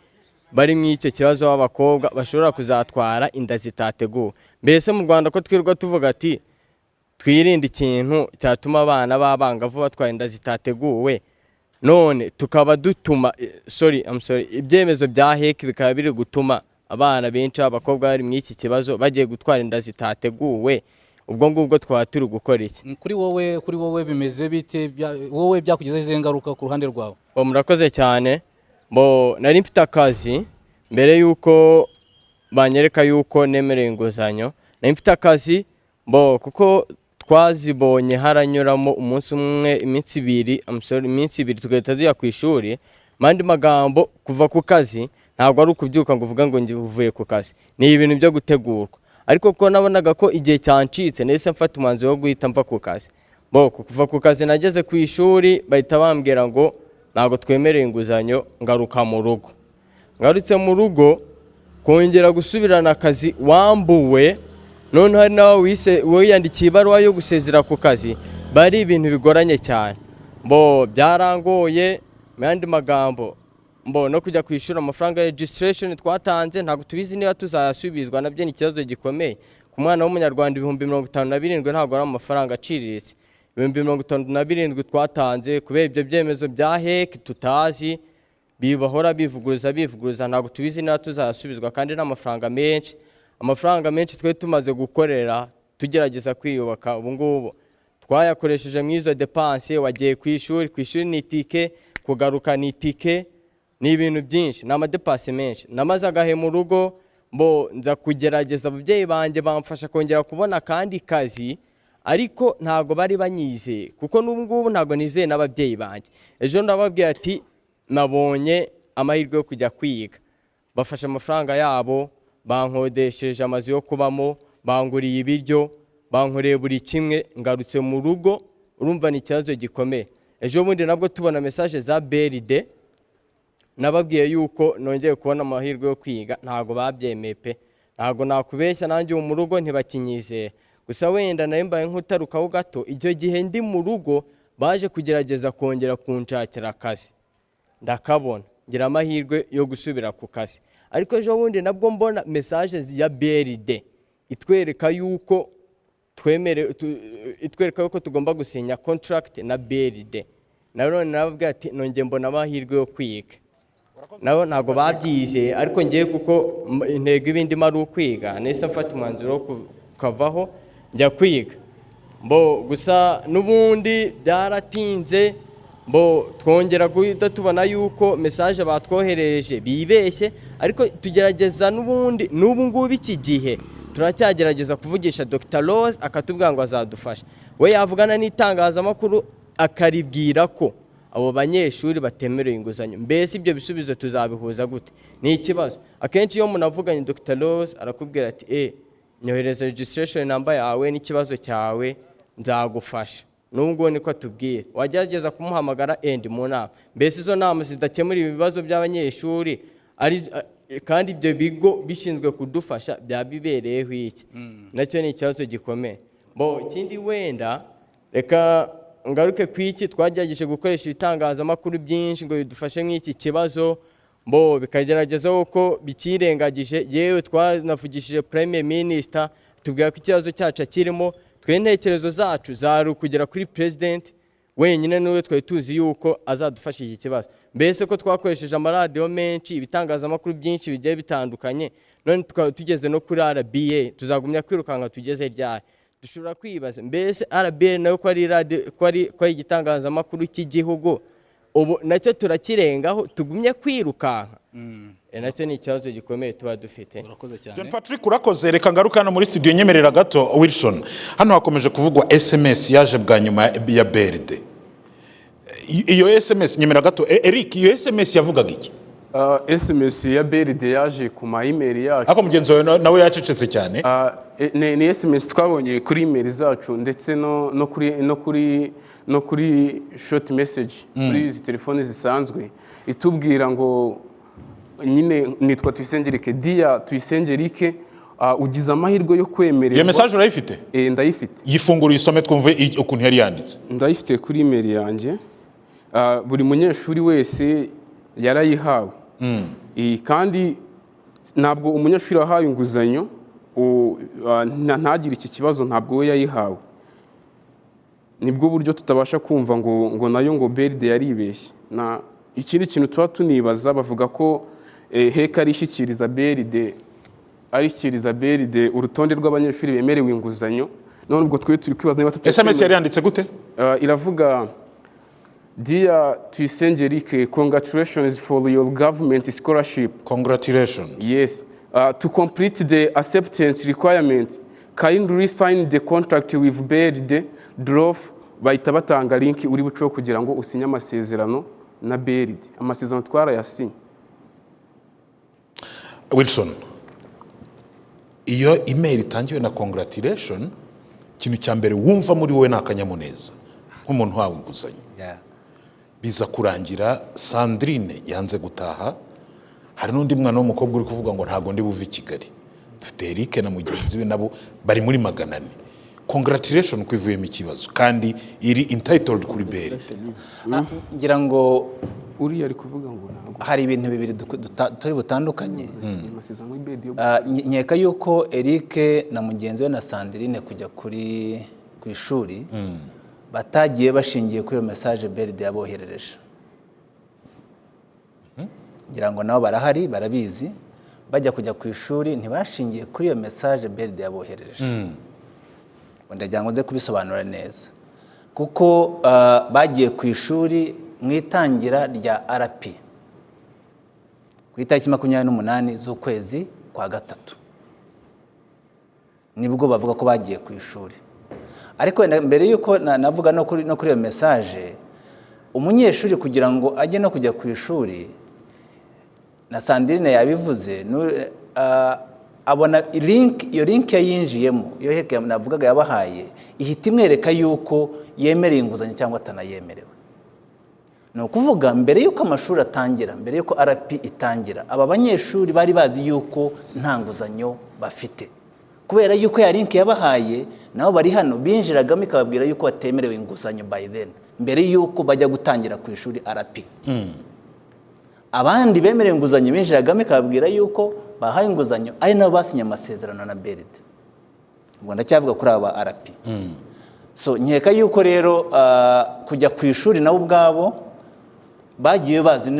bari mu icyo kibazo b'abakobwa bashobora kuzatwara inda zitateguwe. Mbese mu Rwanda ko twirirwa tuvuga ati twirinde ikintu cyatuma abana b'abangavu batwara inda zitateguwe, none tukaba dutuma sorry, I'm sorry, ibyemezo bya HEC bikaba biri gutuma abana benshi b'abakobwa bari mu iki kibazo bagiye gutwara inda zitateguwe. Ubwo ngubwo twaba turi gukora iki? Kuri wowe bimeze bite? Wowe byakugizeho izihe ngaruka ku ruhande rwawe? Bo, murakoze cyane. Bo, nari mfite akazi mbere y'uko banyereka y'uko nemerewe inguzanyo. Nari mfite akazi, bo, kuko twazibonye haranyuramo umunsi umwe, iminsi 2, I'm sorry, iminsi 2 tugahita tujya ku ishuri. Mu yandi magambo, kuva ku kazi ntabwo ari ukubyuka ngo uvuge ngo uvuye ku kazi, ni ibintu byo gutegurwa. Ariko kuko nabonaga ko igihe cyancitse, nahise mfata umwanzuro wo guhita mva ku kazi. Bo, kuva ku kazi nageze ku ishuri bahita bambwira ngo ntabwo twemereye inguzanyo. Ngaruka mu rugo. Ngarutse mu rugo, kongera gusubirana akazi wambuwe, noneho hari nawe wiyandikiye ibaruwa yo gusezera ku kazi, bari ibintu bigoranye cyane. Bo, byarangoye. Mu yandi magambo, mbo no kujya kwishyura amafaranga ya registration twatanze, ntabwo tubizi niba tuzayasubizwa. Nabyo ni ikibazo gikomeye ku mwana w'Umunyarwanda. 57,000 ntabwo ari amafaranga aciriritse. 57,000 twatanze kubera ibyo byemezo bya HEC tutazi, bahora bivuguruza bivuguruza, ntabwo tubizi niba tuzayasubizwa, kandi n'amafaranga menshi, amafaranga menshi twari tumaze gukorera tugerageza kwiyubaka, ubu ngubu twayakoresheje mu izo dépenses. Wagiye ku ishuri, ku ishuri ni itike, kugaruka ni itike, ni ibintu byinshi, ni amadépenses menshi. Namaze agahe mu rugo. Mbo nza kugerageza, ababyeyi banjye bamfasha kongera kubona akandi kazi, ariko ntabwo bari banyizeye, kuko n'ubu ngubu ntabwo nizeye n'ababyeyi banjye. Ejo ndababwira ati nabonye amahirwe yo kujya kwiga, bafashe amafaranga yabo bankodesheje amazu yo kubamo, banguriye ibiryo, bankoreye buri kimwe. Ngarutse mu rugo, urumva ni ikibazo gikomeye. Ejo bundi nabwo tubona message za BRD, nababwiye yuko nongeye kubona amahirwe yo kwiga, ntabwo babyemeye pe. Ntabwo nakubeshya, nanjye ubu mu rugo ntibakinyizera. Gusa wenda nari mbaye nk'utarukaho gato. Icyo gihe ndi mu rugo baje kugerageza kongera kunshakira akazi, ndakabona, ngira amahirwe yo gusubira ku kazi. Ariko ejo bundi nabwo mbona message ya BRD itwereka yuko twemere itwereka yuko tugomba gusinya contract na BRD. Nanone nababwira ati nongeye mbona amahirwe yo kwiga, nabo ntabwo babyizeye. Ariko ngiye kuko intego ibindimo ari ukwiga, nahise mfata umwanzuro wo kukavaho njya kwiga. Mbo gusa n'ubundi byaratinze. Mbo twongera guhita tubona yuko message batwohereje bibeshye, ariko tugerageza n'ubundi. N'ubu ngubu iki gihe turacyagerageza kuvugisha Dr Rose, akatubwira ngo azadufasha. We yavugana n'itangazamakuru akaribwira ko abo banyeshuri batemerewe inguzanyo. Mbese ibyo bisubizo tuzabihuza gute? Ni ikibazo. Akenshi iyo umuntu avuganye Dr Rose, arakubwira ati nyohereza registration number yawe n'ikibazo cyawe, nzagufasha. N'ubu ngubu niko atubwira. Wagerageza kumuhamagara, endi mu nama. Mbese izo nama zidakemura ibibazo by'abanyeshuri ari kandi ibyo bigo bishinzwe kudufasha byaba bibereyeho iki? Nacyo ni ikibazo gikomeye. Bo, ikindi wenda reka ngaruke ku iki: twagerageje gukoresha ibitangazamakuru byinshi ngo bidufashe nk'iki kibazo, bo bikagerageza uko bikirengagije. Yewe twanavugishije Premier Minister, tubwira ko ikibazo cyacu akirimo. Twe intekerezo zacu zari ukugera kuri president wenyine, niwe twari tuzi yuko azadufasha iki kibazo. Mbese ko twakoresheje amaradiyo menshi, ibitangazamakuru byinshi bigiye bitandukanye, none tukaba tugeze no kuri RBA, tuzagumya kwirukanka tugeze ryari? Dushobora kwibaza mbese RBA nayo ko ari radio, ko ari igitangazamakuru cy'igihugu, ubu nacyo turakirengaho tugumye kwirukanka? Nacyo ni ikibazo gikomeye tuba dufite. Urakoze cyane. John Patrick, urakoze. Reka ngaruke hano muri studio, nyemerera gato. Wilson, hano hakomeje kuvugwa SMS yaje bwa nyuma ya BRD. Iyo SMS, nyemera gato. Eric, iyo SMS yavugaga iki? SMS ya BRD yaje ku ma email yacu. Ariko mugenzi wawe nawe yacecetse cyane. Ni SMS twabonye kuri email zacu, ndetse no kuri short message kuri izi telefoni zisanzwe, itubwira ngo nyine nitwa Tuyisenge Eric, dear Tuyisenge Eric, ugize amahirwe yo kwemererwa. Iyo message urayifite? Ndayifite. Yifungura uyisome twumve ukuntu yari yanditse. Ndayifite kuri email yanjye. Buri munyeshuri wese yarayihawe. Kandi ntabwo umunyeshuri wahawe inguzanyo ntagire iki kibazo, ntabwo we yayihawe. Nibwo buryo tutabasha kumva ngo nayo ngo BRD yaribeshye. Na ikindi kintu tuba tunibaza, bavuga ko HEC arishyikiriza BRD urutonde rw'abanyeshuri bemerewe inguzanyo. None ubwo twe turi kwibaza niba tutari SMS yari yanditse gute? Iravuga: "Dear Tuyisenge Eric, congratulations for your government scholarship." Congratulations. Yes. "To complete the acceptance requirements, kindly sign the contract with BRD Drop." Bahita batanga link uri buceho kugira ngo usinye amasezerano na BRD. Amasezerano twarayasinye. Wilson, iyo email itangiwe na "congratulation", ikintu cya mbere wumva muri wowe ni akanyamuneza nk'umuntu uhawe inguzanyo. Biza kurangira Sandrine yanze gutaha. Hari n'undi mwana w'umukobwa uri kuvuga ngo ntabwo ndi buve i Kigali. Dufite Eric na mugenzi we, nabo bari muri 400. Congratulation ko ivuyemo ikibazo kandi iri entitled kuri BRD? Ah, ngira ngo Uriya ari kuvuga ngo ntabwo hari ibintu bibiri turi butandukanye. Amasezerano y'BRD yo Ah, nkeka yuko Eric na mugenzi we na Sandrine kujya kuri ku ishuri batagiye bashingiye kuri iyo message BRD yaboherereje. Ngira ngo nabo barahari, barabizi. Bajya kujya ku ishuri ntibashingiye kuri iyo message BRD yaboherereje. Ndagira ngo nze kubisobanura neza, kuko bagiye ku ishuri mu itangira rya RP ku itariki 28 z'ukwezi kwa gatatu, nibwo bavuga ko bagiye ku ishuri. Ariko wenda mbere y'uko navuga no kuri iyo message, umunyeshuri kugira ngo ajye no kujya ku ishuri, na Sandrine yabivuze, abona link. Iyo link yayinjiyemo, iyo HEC navugaga yabahaye, ihita imwereka yuko yemereye inguzanyo cyangwa atanayemerewe. Ni ukuvuga mbere y'uko amashuri atangira, mbere y'uko RP itangira, aba banyeshuri bari bazi yuko nta nguzanyo bafite, kubera yuko ya link yabahaye, nabo bari hano, binjiragamo ikababwira yuko batemerewe inguzanyo by then, mbere y'uko bajya gutangira ku ishuri RP. Abandi bemerewe inguzanyo binjiragamo ikababwira yuko bahaye inguzanyo, ari nabo basinye amasezerano na BRD. Ubwo ndacyavuga kuri aba RP. So nkeka yuko rero kujya ku ishuri nabo ubwabo bagiye bazi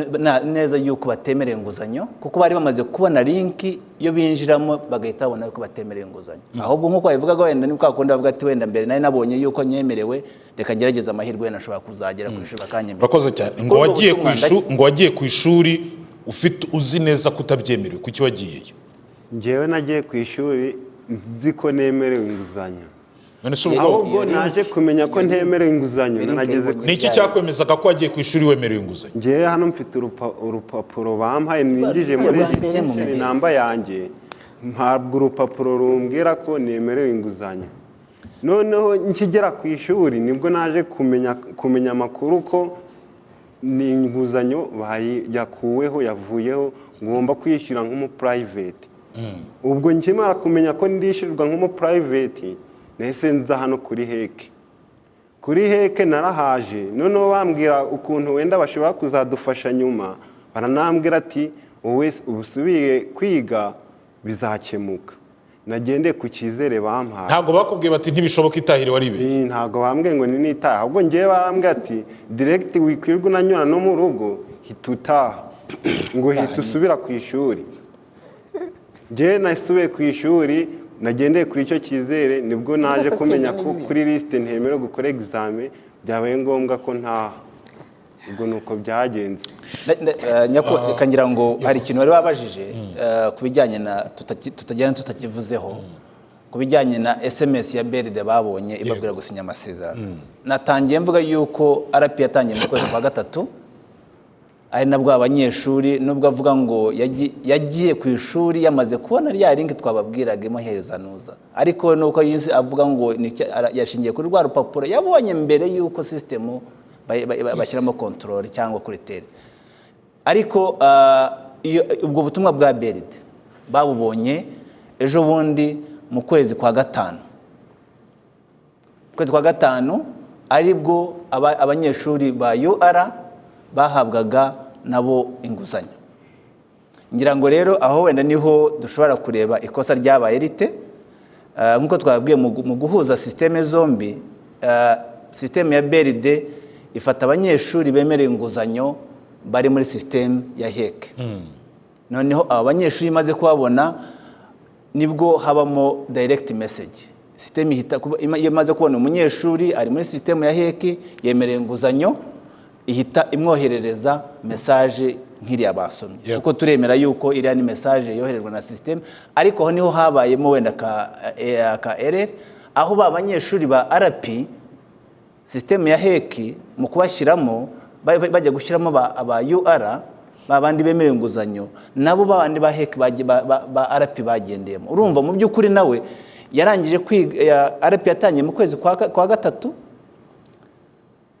neza yuko batemerewe inguzanyo, kuko bari bamaze kubona link iyo binjiramo bagahita babona yuko batemerewe inguzanyo. Ahubwo nk'uko babivugaga, wenda ni kwa kundi bavuga ati: "Wenda mbere nari nabonye yuko nyemerewe, reka ngerageze amahirwe, wenda nashobora kuzagera ku ishuri bakanyemerera." Urakoze cyane. Ngo Kuri ubwo wagiye ku butumwa ngo wagiye ku ishuri ufite, uzi neza ko utabyemerewe, kuki wagiyeyo? Njyewe nagiye ku ishuri nzi ko nemerewe inguzanyo. None se ubwo Ahubwo naje kumenya ko ntemerewe inguzanyo Link nageze yabonye. Ni iki cyakwemezaga ko wagiye ku ishuri wemerewe inguzanyo? Njyewe hano mfite urupapuro bampaye ninjije muri Rwa mbere. Namba yanjye, mpabwa urupapuro rumbwira ko nemerewe inguzanyo. Noneho nkigera ku ishuri nibwo naje kumenya amakuru ko ni inguzanyo yakuweho, yavuyeho, ngomba kwishyura nk'umu private. Ubwo nkimara kumenya ko ndishyurwa nk'umu private, nahise nza hano kuri HEC. Kuri HEC narahaje, noneho bambwira ukuntu wenda bashobora kuzadufasha nyuma. Baranambwira ati: "Wowe uba usubiye kwiga bizakemuka." Nagendeye ku cyizere bampaye. Ntabwo bakubwiye bati: "Ntibishoboka, itahire, waribeshye"? Ntabwo bambwiye ngo ni nitaha, ahubwo ngewe barambwiye ati: "Direct, wikwirirwa unanyura no mu rugo, hita utaha," ngo hita usubira ku ishuri. Ngewe nasubiye ku ishuri, nagendeye kuri icyo cyizere. Nibwo naje Rwose kumenya kwiga ko ni bibi. kuri lisite ntemerewe gukora examen, byabaye ngombwa ko ntaha. Ubwo ni uko byagenze. Nyakubahwa, reka ngira ngo hari ikintu wari wabajije ku bijyanye na tutagenda tutakivuzeho, ku bijyanye na SMS ya BRD babonye ibabwira gusinya amasezerano. Natangiye mvuga yuko RP yatangiye mu kwezi kwa gatatu, ari nabwo abanyeshuri, nubwo avuga ngo yagiye ku ishuri yamaze kubona rya link twababwiraga imuherezanuza, ariko nuko yize avuga ngo yashingiye kuri rwa rupapuro yabonye mbere y'uko sisitemu bashyiramo control cyangwa kuri tere. Ariko ubwo butumwa bwa BRD babubonye ejo bundi mu kwezi kwa gatanu, kwezi kwa gatanu, aribwo abanyeshuri ba UR bahabwaga nabo inguzanyo. Ngira ngo rero aho wenda niho dushobora kureba ikosa ryabaye rite. Nk'uko twababwiye, mu guhuza sisiteme zombi, sisiteme ya BRD ifata abanyeshuri bemerewe inguzanyo bari muri sisiteme ya HEC. Noneho aba banyeshuri imaze kubabona, nibwo habamo direct message. System ihita iyo imaze kubona umunyeshuri ari muri system ya HEC yemerewe inguzanyo, ihita imwoherereza message nk'iriya basomye, kuko turemera yuko iriya ni message yoherejwe na system. Ariko aho niho habayemo wenda ka error, aho ba banyeshuri ba RP, system ya HEC mu kubashyiramo, bajya gushyiramo aba UR, ba bandi bemerewe inguzanyo, nabo ba bandi ba HEC ba RP bagendeyemo. Urumva, mu by'ukuri nawe yarangije kwiga ya RP yatangiye mu kwezi kwa gatatu,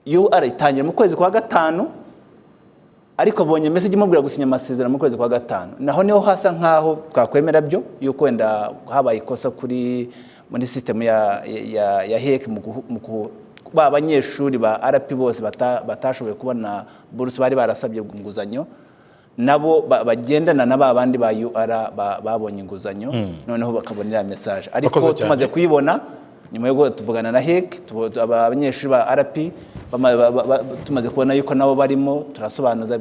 UR itangira mu kwezi kwa gatanu, ariko abonye message imubwira gusinya amasezerano mu kwezi kwa gatanu. Naho niho hasa nkaho twakwemera byo yuko wenda habaye ikosa muri system ya HEC mu ba banyeshuri ba RP bose batashoboye kubona buruse bari barasabye inguzanyo, nabo bagendana na ba bandi ba UR babonye inguzanyo, noneho bakabona iriya message. Ariko Urakoze cyane. tumaze kuyibona nyuma yo tuvugana na HEC, abanyeshuri ba RP tumaze kubona yuko nabo barimo, turasobanuza,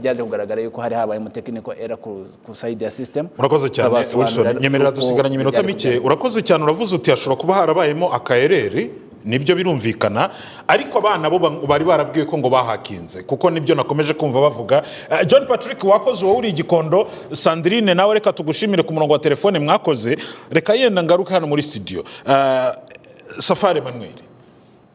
byaje kugaragara yuko hari habayemo technical error ku side ya system. Murakoze cyane. Turabasobanurira Wilson, nyemerera, uko dusigaranye iminota byari mike. kugenda. Urakoze cyane. Uravuze uti hashobora kuba harabayemo aka error, nibyo, birumvikana, ariko abana bo bari barabwiwe ko ngo bahakinze, kuko nibyo nakomeje kumva bavuga. John Patrick, wakoze, wowe uri Igikondo. Sandrine, nawe reka tugushimire ku murongo wa telefone, mwakoze. Reka yenda ngaruke hano muri studio. Safari Emmanuel,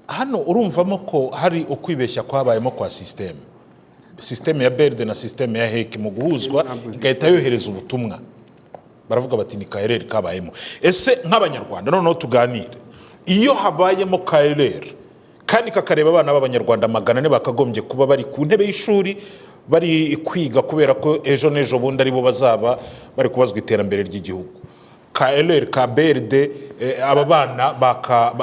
hano urumvamo ko hari ukwibeshya kwabayemo kwa système ya BRD na système ya HEC mu guhuzwa, igahita yohereza ubutumwa, baravuga bati ni ka error kabayemo. Ese nk'Abanyarwanda noneho tuganire, iyo habayemo ka error kandi kakareba abana b'Abanyarwanda 400 bakagombye kuba bari ku ntebe y'ishuri bari kwiga, kubera ko ejo n'ejo bundi aribo bazaba bari kubazwa iterambere ry'igihugu, ka error ka BRD, aba bana baka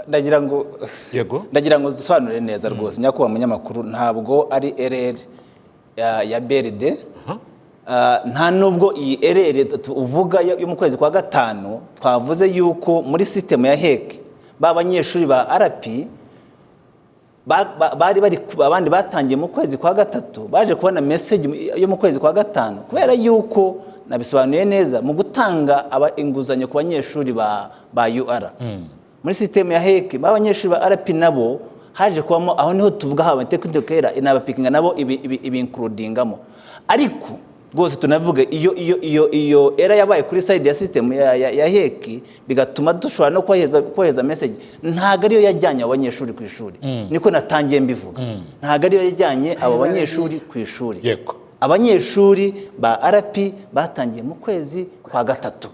Ndagira ngo Yego. Ndagira ngo dusobanure neza rwose, nyakubahwa munyamakuru, ntabwo ari error ya BRD. Nta nubwo iyi error uvuga yo mu kwezi kwa gatanu. Twavuze yuko muri system ya HEC ba banyeshuri ba RP bari bari abandi batangiye mu kwezi kwa gatatu, baje kubona message yo mu kwezi kwa gatanu, kubera yuko nabisobanuye neza mu gutanga inguzanyo ku banyeshuri ba UR muri system ya HEC, ba banyeshuri ba RP nabo haje kubamo. Aho niho tuvuga haba technical error, inabapikinga nabo ibi includingamo. Ariko rwose tunavuga iyo error yabaye kuri side ya system ya HEC, bigatuma dushobora no kohereza message, ntabwo ariyo yajyanye abo banyeshuri ku ishuri. Niko natangiye mbivuga, ntabwo ariyo yajyanye abo banyeshuri ku ishuri. Abanyeshuri ba RP batangiye mu kwezi kwa gatatu.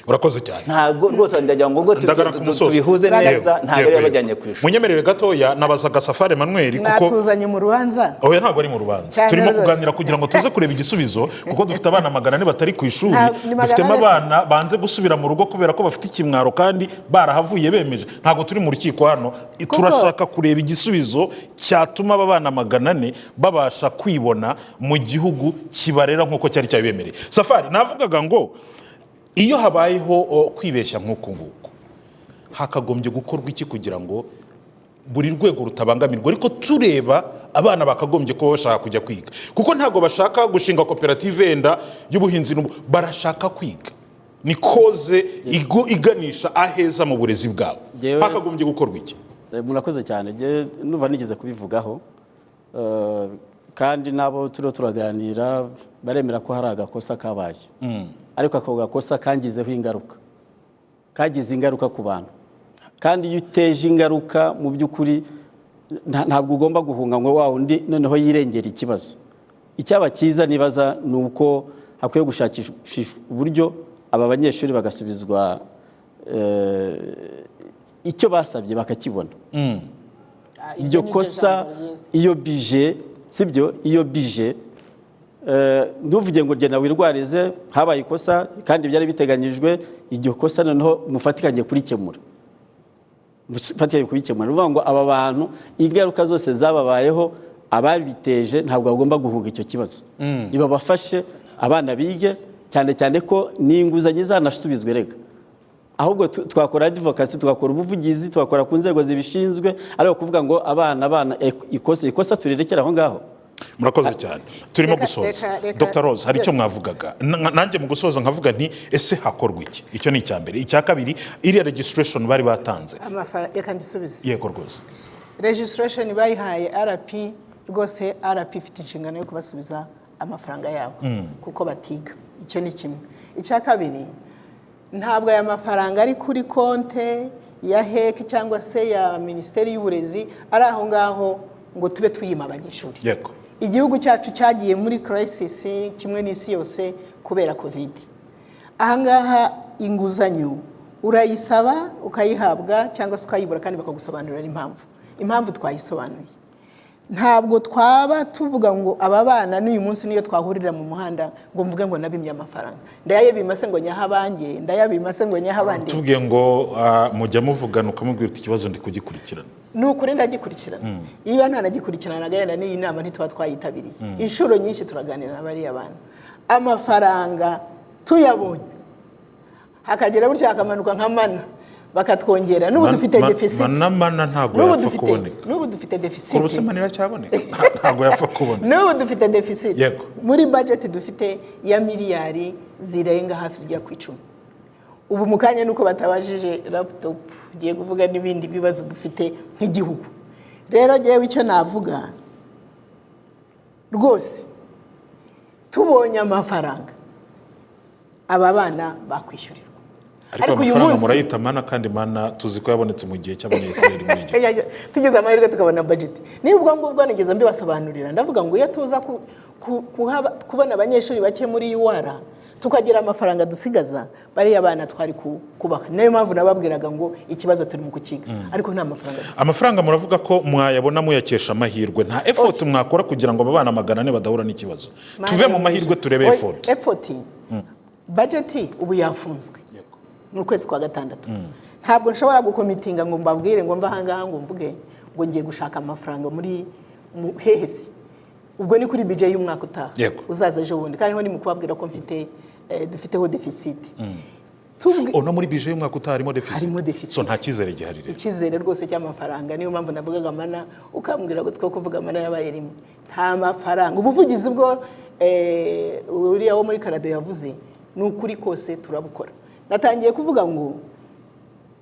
Urakoze cyane. Ntabwo rwose, ndagira ngo Ndagana ku musozo. tubihuze neza, Yego, ntabwo yego, ariyo yego. yabajyanye ku ishuri. Munyemerere gatoya, nabazaga Safari Emmanuel kuko Mwatuzanye mu rubanza. Oya, ntabwo ari mu rubanza. Cyane Turimo rwose. kuganira kugira ngo tuze kureba igisubizo, kuko dufite abana 400 batari ku ishuri. Ni magana Dufitemo ane se? abana banze gusubira mu rugo kubera ko bafite ikimwaro kandi barahavuye bemeje. Ntabwo turi mu rukiko hano. Turashaka kureba igisubizo cyatuma aba bana 400 babasha kwibona mu gihugu kibarera nk'uko cyari cyabibemereye. Safari, navugaga ngo iyo habayeho kwibeshya nk'uku nguku, hakagombye gukorwa iki kugira ngo buri rwego rutabangamirwa, ariko tureba abana bakagombye kuba bashaka kujya kwiga, kuko ntabwo bashaka gushinga koperative yenda y'ubuhinzi barashaka kwiga, ni koze iganisha aheza mu burezi bwabo? Hakagombye gukorwa iki? Murakoze cyane. Njyewe numva nigeze kubivugaho. Kandi n'abo turiho turaganira baremera ko hari agakosa kabaye, ariko ako gakosa kangizeho ingaruka, kagize ingaruka ku bantu. Kandi iyo uteje ingaruka, mu by'ukuri ntabwo ugomba guhunga ngo wa wundi noneho yirengera ikibazo. Icyaba cyiza nibaza ni uko hakwiye gushakishwa uburyo aba banyeshuri bagasubizwa icyo basabye bakakibona. Iryo kosa, iyo budget, sibyo? Iyo budget, ntuvuge ngo genda wirwarize, habaye ikosa kandi byari biteganyijwe. Iryo kosa noneho mufatikanye kurikemura, mufatikanye kubikemura. Ni ukuvuga ngo aba bantu ingaruka zose zababayeho, ababiteje ntabwo bagomba guhunga icyo kibazo. Nibabafashe abana bige, cyane cyane ko n'inguzanyo izanasubizwe rega. Ahubwo twakora advocacy, tugakora ubuvugizi, tugakora ku nzego zibishinzwe, ariko kuvuga ngo abana ikosa turirekera aho ngaho. Murakoze cyane, turimo gusoza. Dr Rose, hari icyo Yes. mwavugaga. Nanjye mu gusoza nkavuga nti: ese hakorwa iki? Icyo ni icya mbere. Icya kabiri, iriya registration bari batanze. Amafaranga, reka ndisubize. Yego rwose. Registration bayihaye RP rwose. RP ifite inshingano yo kubasubiza amafaranga yabo kuko batiga. Icyo ni kimwe. Icya kabiri, ntabwo aya mafaranga ari kuri konte ya HEC cyangwa se ya Minisiteri y'Uburezi ari aho ngaho ngo tube twiyima abanyeshuri. Igihugu cyacu cyagiye muri crisis kimwe n'isi yose kubera COVID. Ahangaha inguzanyo urayisaba ukayihabwa cyangwa se ukayibura, kandi bakagusobanurira impamvu. Twayisobanuye. Ntabwo twaba tuvuga ngo aba bana n'uyu munsi niyo twahurira mu muhanda ngo mvuge ngo nabimye amafaranga. Ndayabima se ngo nyahe abanjye? Ndayabima se ngo nyahe abandi? Tubwiye ngo mujya muvugana ukamubwira uti: "Ikibazo ndi kugikurikirana." Ni ukuri ndagikurikirana. Iyo ntanagikurikiranaga, yenda n'iyi nama ntituba twayitabiriye. Inshuro nyinshi turaganira na bariya bana. Amafaranga tuyabonye, hakagera gutya hakamanuka nka mana, bakatwongera. N'ubu dufite deficit. Mana ntabwo N'ubu yapfa dufite kuboneka. N'ubu dufite deficit. Kuri ubu mana iracyaboneka? Ntabwo yapfa kuboneka. N'ubu dufite deficit muri budget dufite ya miliyari zirenga hafi zigera ku 10. Ubu mu kanya nuko batabajije laptop, ugiye kuvuga n'ibindi bibazo dufite nk'igihugu. Rero ngewe icyo navuga rwose, tubonye amafaranga aba bana bakwishyurirwa. Ariko Uyu amafaranga munsi murayita mana, kandi mana tuzi ko yabonetse mu gihe cy'Abanyayisiraheli muri Egiputa. Tugize amahirwe tukabona budget. Niba ubwo ngubwo nigeze mbibasobanurira, ndavuga ngo iyo tuza kubona abanyeshuri bake muri UR, tukagira amafaranga dusigaza, bariya bana twari kubaha. Niyo mpamvu nababwiraga ngo ikibazo turi mu kukiga, ariko nta mafaranga dufite. Amafaranga muravuga ko mwayabona muyakesha amahirwe. Nta effort mwakora kugira ngo aba bana 400 badahura n'ikibazo? Tuve mu mahirwe turebe Oya, effort. Effort, budget ubu yafunzwe mu kwezi kwa gatandatu. Ntabwo nshobora gucommittinga ngo mbabwire ngo mve ahangaha ngo mvuge ngo ngiye gushaka amafaranga muri mu hehesi. Ubwo ni kuri budget y'umwaka utaha uzaza ejo bundi, kandi ho ni mu kubabwira ko mfite dufiteho deficit. Oh, no muri budget y'umwaka utaha harimo deficit? Harimo deficit. So nta cyizere gihari rero. Icyizere rwose cy'amafaranga, niyo mpamvu navugaga mana ukambwira ngo two kuvuga mana yabaye rimwe. Nta mafaranga. Ubuvugizi bwo uriya wo muri Karado yavuze ni ukuri kose, turabukora. Natangiye kuvuga ngo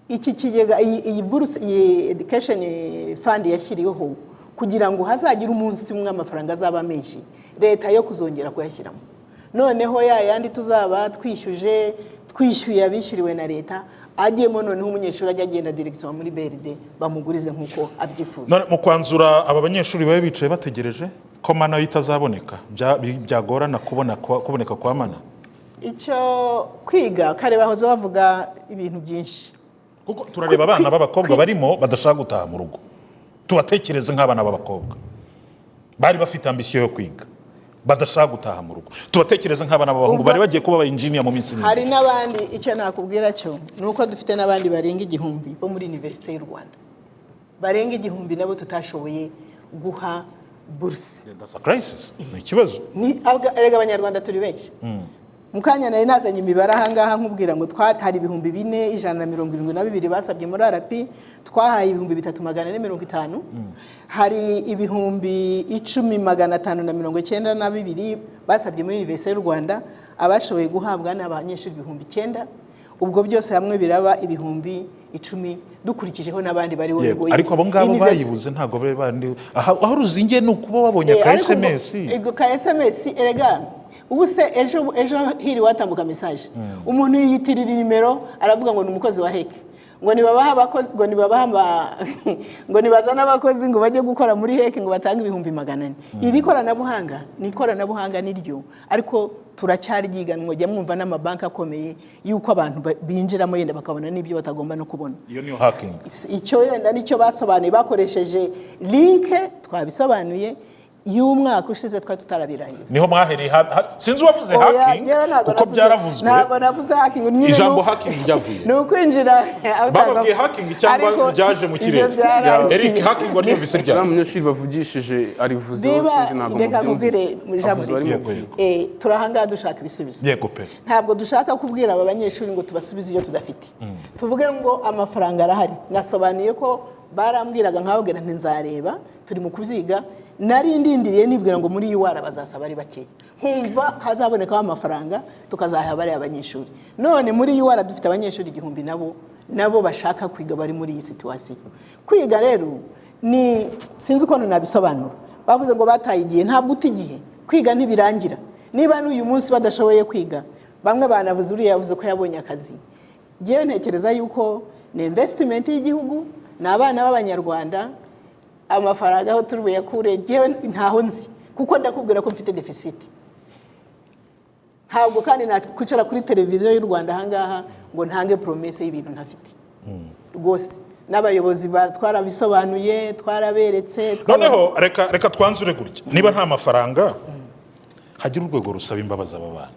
iki kigega, iyi buruse, iyi education fund yashyiriweho kugira ngo hazagire umunsi umwe amafaranga azaba menshi, leta yo kuzongera kuyashyiramo. Noneho ya yandi tuzaba twishyuje, twishyuye abishyuriwe na leta, agiyemo, noneho umunyeshuri ajya agenda directement muri BRD bamugurize nk'uko abyifuza. None mu kwanzura, aba banyeshuri babe bicaye bategereje ko mana yo itazaboneka? Byagorana kuboneka kwa mana. Icyo kwiga kare bahoze bavuga ibintu byinshi. Kuko turareba abana b'abakobwa barimo badashaka gutaha mu rugo. Tubatekereze nk'abana b'abakobwa bari bafite ambition yo kwiga, badashaka gutaha mu rugo. Tubatekereze nk'abana b'abahungu bari bagiye kuba aba engineer mu minsi Hari mibiri. n'abandi. Icyo nakubwira cyo ni uko dufite n'abandi barenga 1000 bo muri Université y'u Rwanda, barenga 1000 nabo tutashoboye guha buruse. That's a crisis, ni ikibazo. Ni erega Abanyarwanda turi benshi. Mu kanya nari nazanye imibare ahangaha nkubwira ngo hari 4172 basabye muri RP, twahaye 3450. Hari 10,592 basabye muri Université y'u Rwanda, abashoboye guhabwa ni abanyeshuri 9000. Ubwo byose hamwe biraba 10,000, dukurikijeho n'abandi bariho. Ariko abo ngabo bayibuze ntabwo bari bandi aho ruzingiye ni ukuba wabonye ka Ariko SMS. Ubwo ka SMS, erega ubu se ejo ejo hiri watambuka message, umuntu yiyitirira nimero aravuga ngo ni umukozi wa HEC, ngo nibabaha abakozi, ngo nibabaha ngo nibazane abakozi ngo bajye gukora muri HEC, ngo batange 400,000. Iri koranabuhanga ni ikoranabuhanga niryo, ariko turacyaryiga. Mwajya mwumva n'amabanki akomeye yuko abantu binjiramo yenda bakabona n'ibyo batagomba no kubona. Iyo niyo hacking. Icyo yenda nicyo basobanuye bakoresheje link twabisobanuye y'umwaka ushize, twari tutarabirangiza. Niho mwahereye sinzi uwavuze Oya, hacking, njyewe ntabwo kuko byaravuzwe. Ntabwo navuze hacking. Nyine Ijambo hacking ryavuye. Ni ukwinjira aho Bababwiye hacking cyangwa Ariko byaje mu ibyo kirere? byaragiye. Eric, hacking waryumvise Uriya ryari? munyeshuri bavugishije arivuzeho. Niba Sinzi, ntabwo reka mubyumvise. nkubwire muri ijambo Avuze barimo Yego, yego. Turahangaha dushaka ibisubizo. Yego pe. Ntabwo dushaka kubwira aba banyeshuri ngo tubasubize ibyo tudafite, tuvuge ngo amafaranga arahari. Nasobanuye ko barambwiraga nkababwira nti nzareba, turi mu kubyiga. Nari ndindiriye nibwira ngo muri UR bazasaba ari bakeya, nkumva hazabonekaho amafaranga tukazaha bariya abanyeshuri. None muri UR dufite abanyeshuri 1000, nabo bashaka kwiga, bari muri iyi situation. Kwiga rero ni, sinzi ukuntu nabisobanura. Bavuze ngo bataye igihe. Ntabwo uta igihe, kwiga ntibirangira. Niba n'uyu munsi badashoboye kwiga, bamwe banavuze, uriya yavuze ko yabonye akazi. Ngewe ntekereza yuko ni investment y'igihugu, ni abana b'Abanyarwanda. Amafaranga aho turi buyakure, ngewe ntaho nzi, kuko ndakubwira ko mfite deficit. Ntabwo kandi nakwicara kuri televiziyo y'u Rwanda ahangaha ngo ntange promesse y'ibintu ntafite rwose. N'abayobozi twarabisobanuye, twaraberetse. Noneho reka twanzure gutya: niba nta mafaranga, hagira urwego rusaba imbabazi aba bana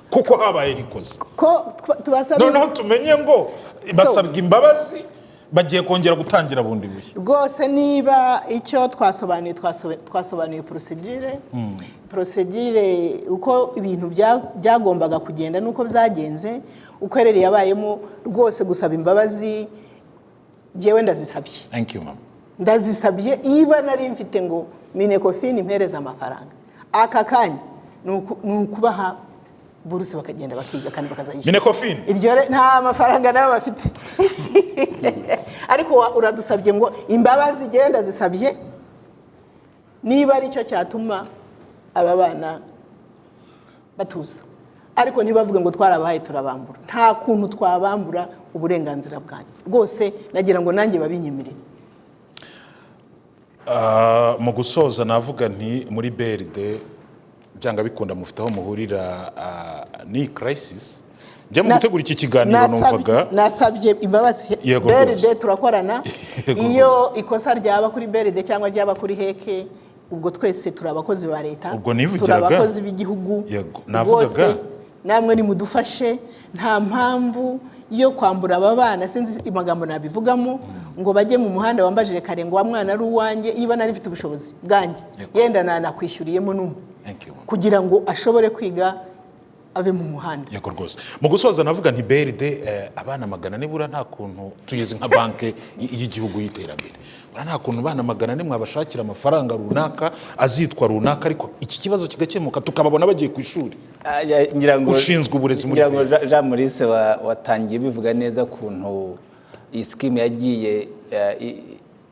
kuko habaye rikoze. Ko tubasaba. Noneho tumenye ngo basabwa imbabazi, bagiye kongera gutangira bundi bushya. Rwose niba icyo twasobanuye, twasobanuye procédure uko ibintu byagombaga kugenda n'uko byagenze, uko erreur yabayemo. Rwose gusaba imbabazi, njyewe ndazisabye. Thank you, mama. Ndazisabye. Niba nari mfite ngo MINECOFIN impereze amafaranga aka kanya, ni ukubaha buruse bakagenda bakiga kandi bakazayishyura. MINECOFIN. Iryo nta mafaranga nabo bafite, ariko uradusabye ngo imbabazi, genda zisabye, niba aricyo cyatuma aba bana batuza. Ariko ntibavuge ngo twarabahaye turabambura. Nta kuntu twabambura uburenganzira bwanyu rwose. Nagira ngo nanjye babinyemerere. Mu gusoza navuga nti muri BRD byanga bikunda mufite aho muhurira n'iyi crisis. Njya mu gutegura iki kiganiro numvaga Nasabye imbabazi. Yego BRD rwose. turakorana. Yego. Iyo ikosa ryaba kuri BRD cyangwa ryaba kuri HEC, ubwo twese turi abakozi ba leta. Ubwo nivugiraga. Turi abakozi b'igihugu. Yego, navugaga. Rwose namwe nimudufashe. Nta mpamvu yo kwambura aba bana, sinzi amagambo nabivugamo, ngo bajye mu muhanda. Wambajije kare ngo wa mwana ari uwanjye, niba nari mfite ubushobozi bwanjye, yenda nanakwishyuriyemo n'umwe Thank you. kugira ngo ashobore kwiga, ave mu muhanda. Yego rwose. Mu gusoza navuga nti BRD, abana 400 buriya nta kuntu, tuyizi nka banki y'igihugu y'iterambere, buriya nta kuntu abana 400 mwabashakira amafaranga runaka azitwa runaka, ariko iki kibazo kigakemuka, tukababona bagiye ku ishuri? Ngira ngo Ushinzwe uburezi muri ngira ngo BRD. Jean Maurice watangiye bivuga neza kuntu iyi scheme yagiye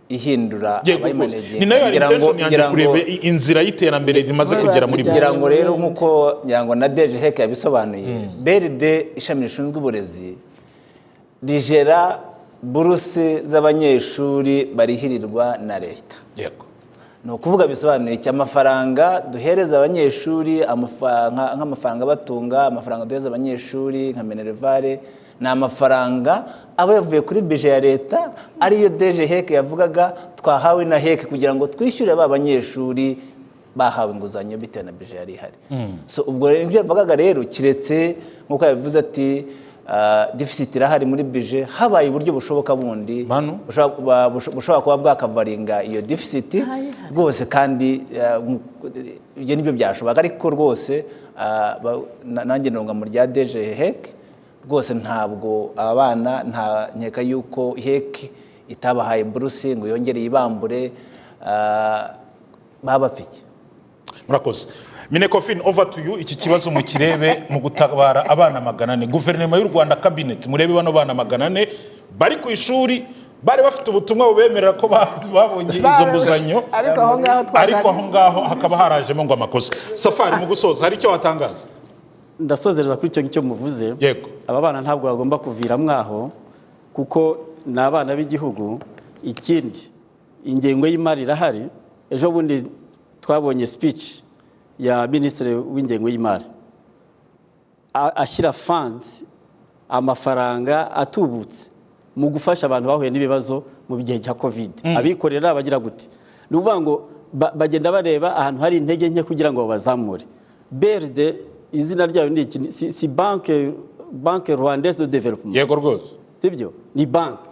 ihindura Yego rwose. abayimanaginga. Ni nayo yari Ngira ngo- intention yanjye, ngira ngo- kureba inzira y'iterambere rimaze Bo kugera muri batujyanye ngira ngo rero mu bindi. nk'uko ngira ngo na DG HEC yabisobanuye, BRD ishami rishinzwe uburezi rigera buruse z'abanyeshuri barihirirwa na leta. Ni ukuvuga bisobanuye iki? Amafaranga duhereza abanyeshuri, nk'amafaranga abatunga, amafaranga duhereza abanyeshuri nka minerval, ni amafaranga aba yavuye kuri budget ya leta, ariyo DG HEC yavugaga twahawe na HEC kugira ngo twishyure ba banyeshuri bahawe inguzanyo bitewe na budget yari ihari. So ubwo rero ibyo yavugaga rero, kiretse nk'uko yabivuze ati deficit irahari muri budget, habaye uburyo bushoboka bundi Manu? bushobora kuba bwakavaringa iyo deficit Ntayihari. rwose. Kandi ibyo nibyo byashoboka. Ariko rwose nanjye nunga mu rya DG HEC rwose. Ntabwo aba bana, nta nkeka yuko HEC itabahaye buruse ngo yongere yibambure. Baba bapfa iki? Murakoze. MINECOFIN, over to you. Iki kibazo mukirebe mu gutabara abana 400. Guverinoma y'u Rwanda, cabinet, murebe bano bana 400 bari ku ishuri, bari bafite ubutumwa bubemerera ko babonye izo nguzanyo. Ariko aho ngaho twashaka Ariko aho ngaho hakaba harajemo ngo amakosa. Safari, mu gusoza hari icyo watangaza? Ndasozereza kuri icyo ngicyo muvuze. Yego. Aba bana ntabwo bagomba kuviramo aho, kuko ni abana b'igihugu. Ikindi, ingengo y'imari irahari. Ejo bundi twabonye speech ya minisitiri w'ingengo y'imari ashyira funds, amafaranga atubutse mu gufasha abantu bahuye n'ibibazo mu gihe cya COVID, abikorera bagira gute. Ni ukuvuga ngo bagenda bareba ahantu hari intege nke kugira ngo babazamure. BRD izina ryayo ni iki? Si banque rwandaise de développement? Yego rwose. Sibyo? Ni banki.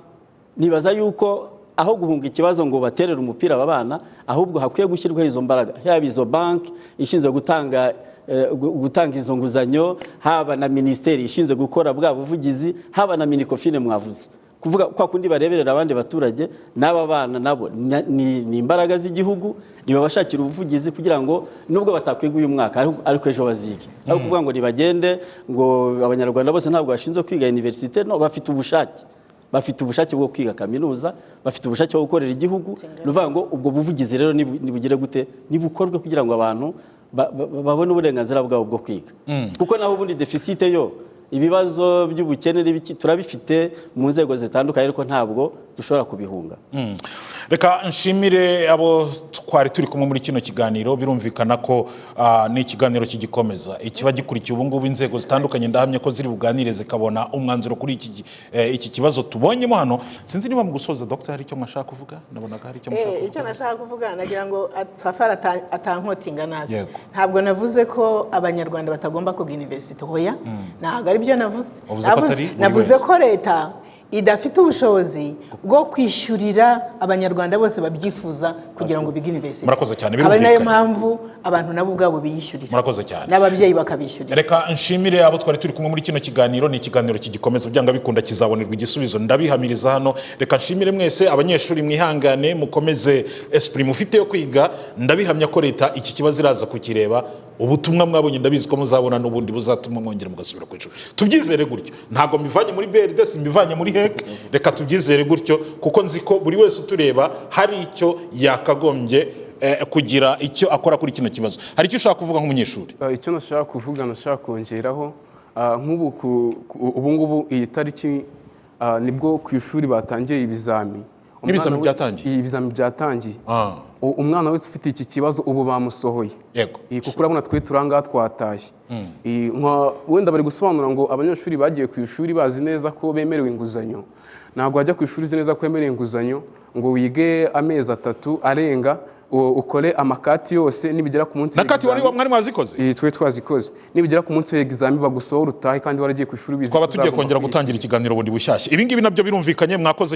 Nibaza yuko aho guhunga ikibazo ngo baterere umupira aba bana, ahubwo hakwiye gushyirwaho izo mbaraga, yaba izo banki ishinzwe gutanga izo nguzanyo, haba na minisiteri ishinzwe gukora bwa buvugizi, haba na MINECOFIN mwavuze. Kuvuga kwa kundi bareberera abandi baturage, n'aba bana nabo ni imbaraga z'igihugu, nibabashakira ubuvugizi kugira ngo nubwo batakwiga uyu mwaka, ariko ejo bazige. Ariko kuvuga ngo nibagende, ngo Abanyarwanda bose ntabwo bashinzwe kwiga université, no bafite ubushake, bafite ubushake bwo kwiga kaminuza, bafite ubushake bwo gukorera igihugu. Ni ukuvuga ngo ubwo buvugizi rero nibugire gute, nibukorwe kugira ngo abantu babone uburenganzira bwabo bwo kwiga, kuko naho ubundi deficit yo ibibazo by'ubukene n'ibiki turabifite mu nzego zitandukanye, ariko ntabwo dushobora kubihunga. Reka nshimire abo twari turi kumwe muri kino kiganiro. Birumvikana ko ni ikiganiro kigikomeza, ikiba gikurikiye ubu ngubu. Inzego zitandukanye ndahamya ko ziri buganire zikabona umwanzuro kuri iki kibazo tubonyemo hano. Sinzi niba mu gusoza, Dr, hari icyo mwashaka kuvuga. Nabonaga hari icyo mushaka Icyo kuvuga. nashaka kuvuga, nagira ngo Safari atankotinga nabi. Yego. Ntabwo navuze ko Abanyarwanda batagomba kwiga université, hoya, ntabwo ari byo navuze. Wavuze ko atari buri Navuze wese. ko leta idafite ubushobozi bwo kwishyurira Abanyarwanda bose babyifuza kugira ngo bige université. Murakoze cyane, Akaba ari nayo birumvikanye. mpamvu abantu nabo ubwabo biyishyurira, Murakoze cyane. n'ababyeyi bakabishyurira. Reka nshimire abo twari turi kumwe muri kino kiganiro. Ni ikiganiro kigikomeza, byanga bikunda kizabonerwa igisubizo, ndabihamiriza hano. Reka nshimire mwese abanyeshuri, mwihangane, mukomeze esprit mufite yo kwiga. Ndabihamya ko leta iki kibazo iraza kukireba. Ubutumwa mwabonye, ndabizi ko muzabona n'ubundi buzatuma mwongera mugasubira ku ishuri. Tubyizere gutyo, ntabwo mbivanye muri BRD, simbivanye muri HEC. Reka tubyizere gutyo, kuko nzi ko buri wese utureba hari icyo yakagombye kugira icyo akora kuri kino kibazo. Hari icyo ushaka kuvuga nk'umunyeshuri? Icyo nashaka kuvuga, nashaka kongeraho, nk'ubu ubu ngubu iyi tariki nibwo ku ishuri batangiye ibizami. N'ibizami byatangiye? Ibizami byatangiye. Umwana wese ufite iki kibazo ubu bamusohoye. Kuko urabona twe turi ahangaha twatashye. Wenda bari gusobanura ngo abanyeshuri bagiye ku ishuri bazi neza ko bemerewe inguzanyo. Ntabwo wajya ku ishuri uzi neza ko wemerewe inguzanyo ngo wige amezi 3 arenga, ukore amakati yose, nibigera ku munsi Na kati wari w'examen- mwari mwazikoze? Twe twazikoze. Nibigera ku munsi w'examen bagusohora utahe kandi waragiye ku ishuri ubizi Twaba ko tugiye uzagomba kongera kwiga. gutangira ikiganiro bundi bushyashya. Ibi ngibi nabyo birumvikanye. Mwakoze.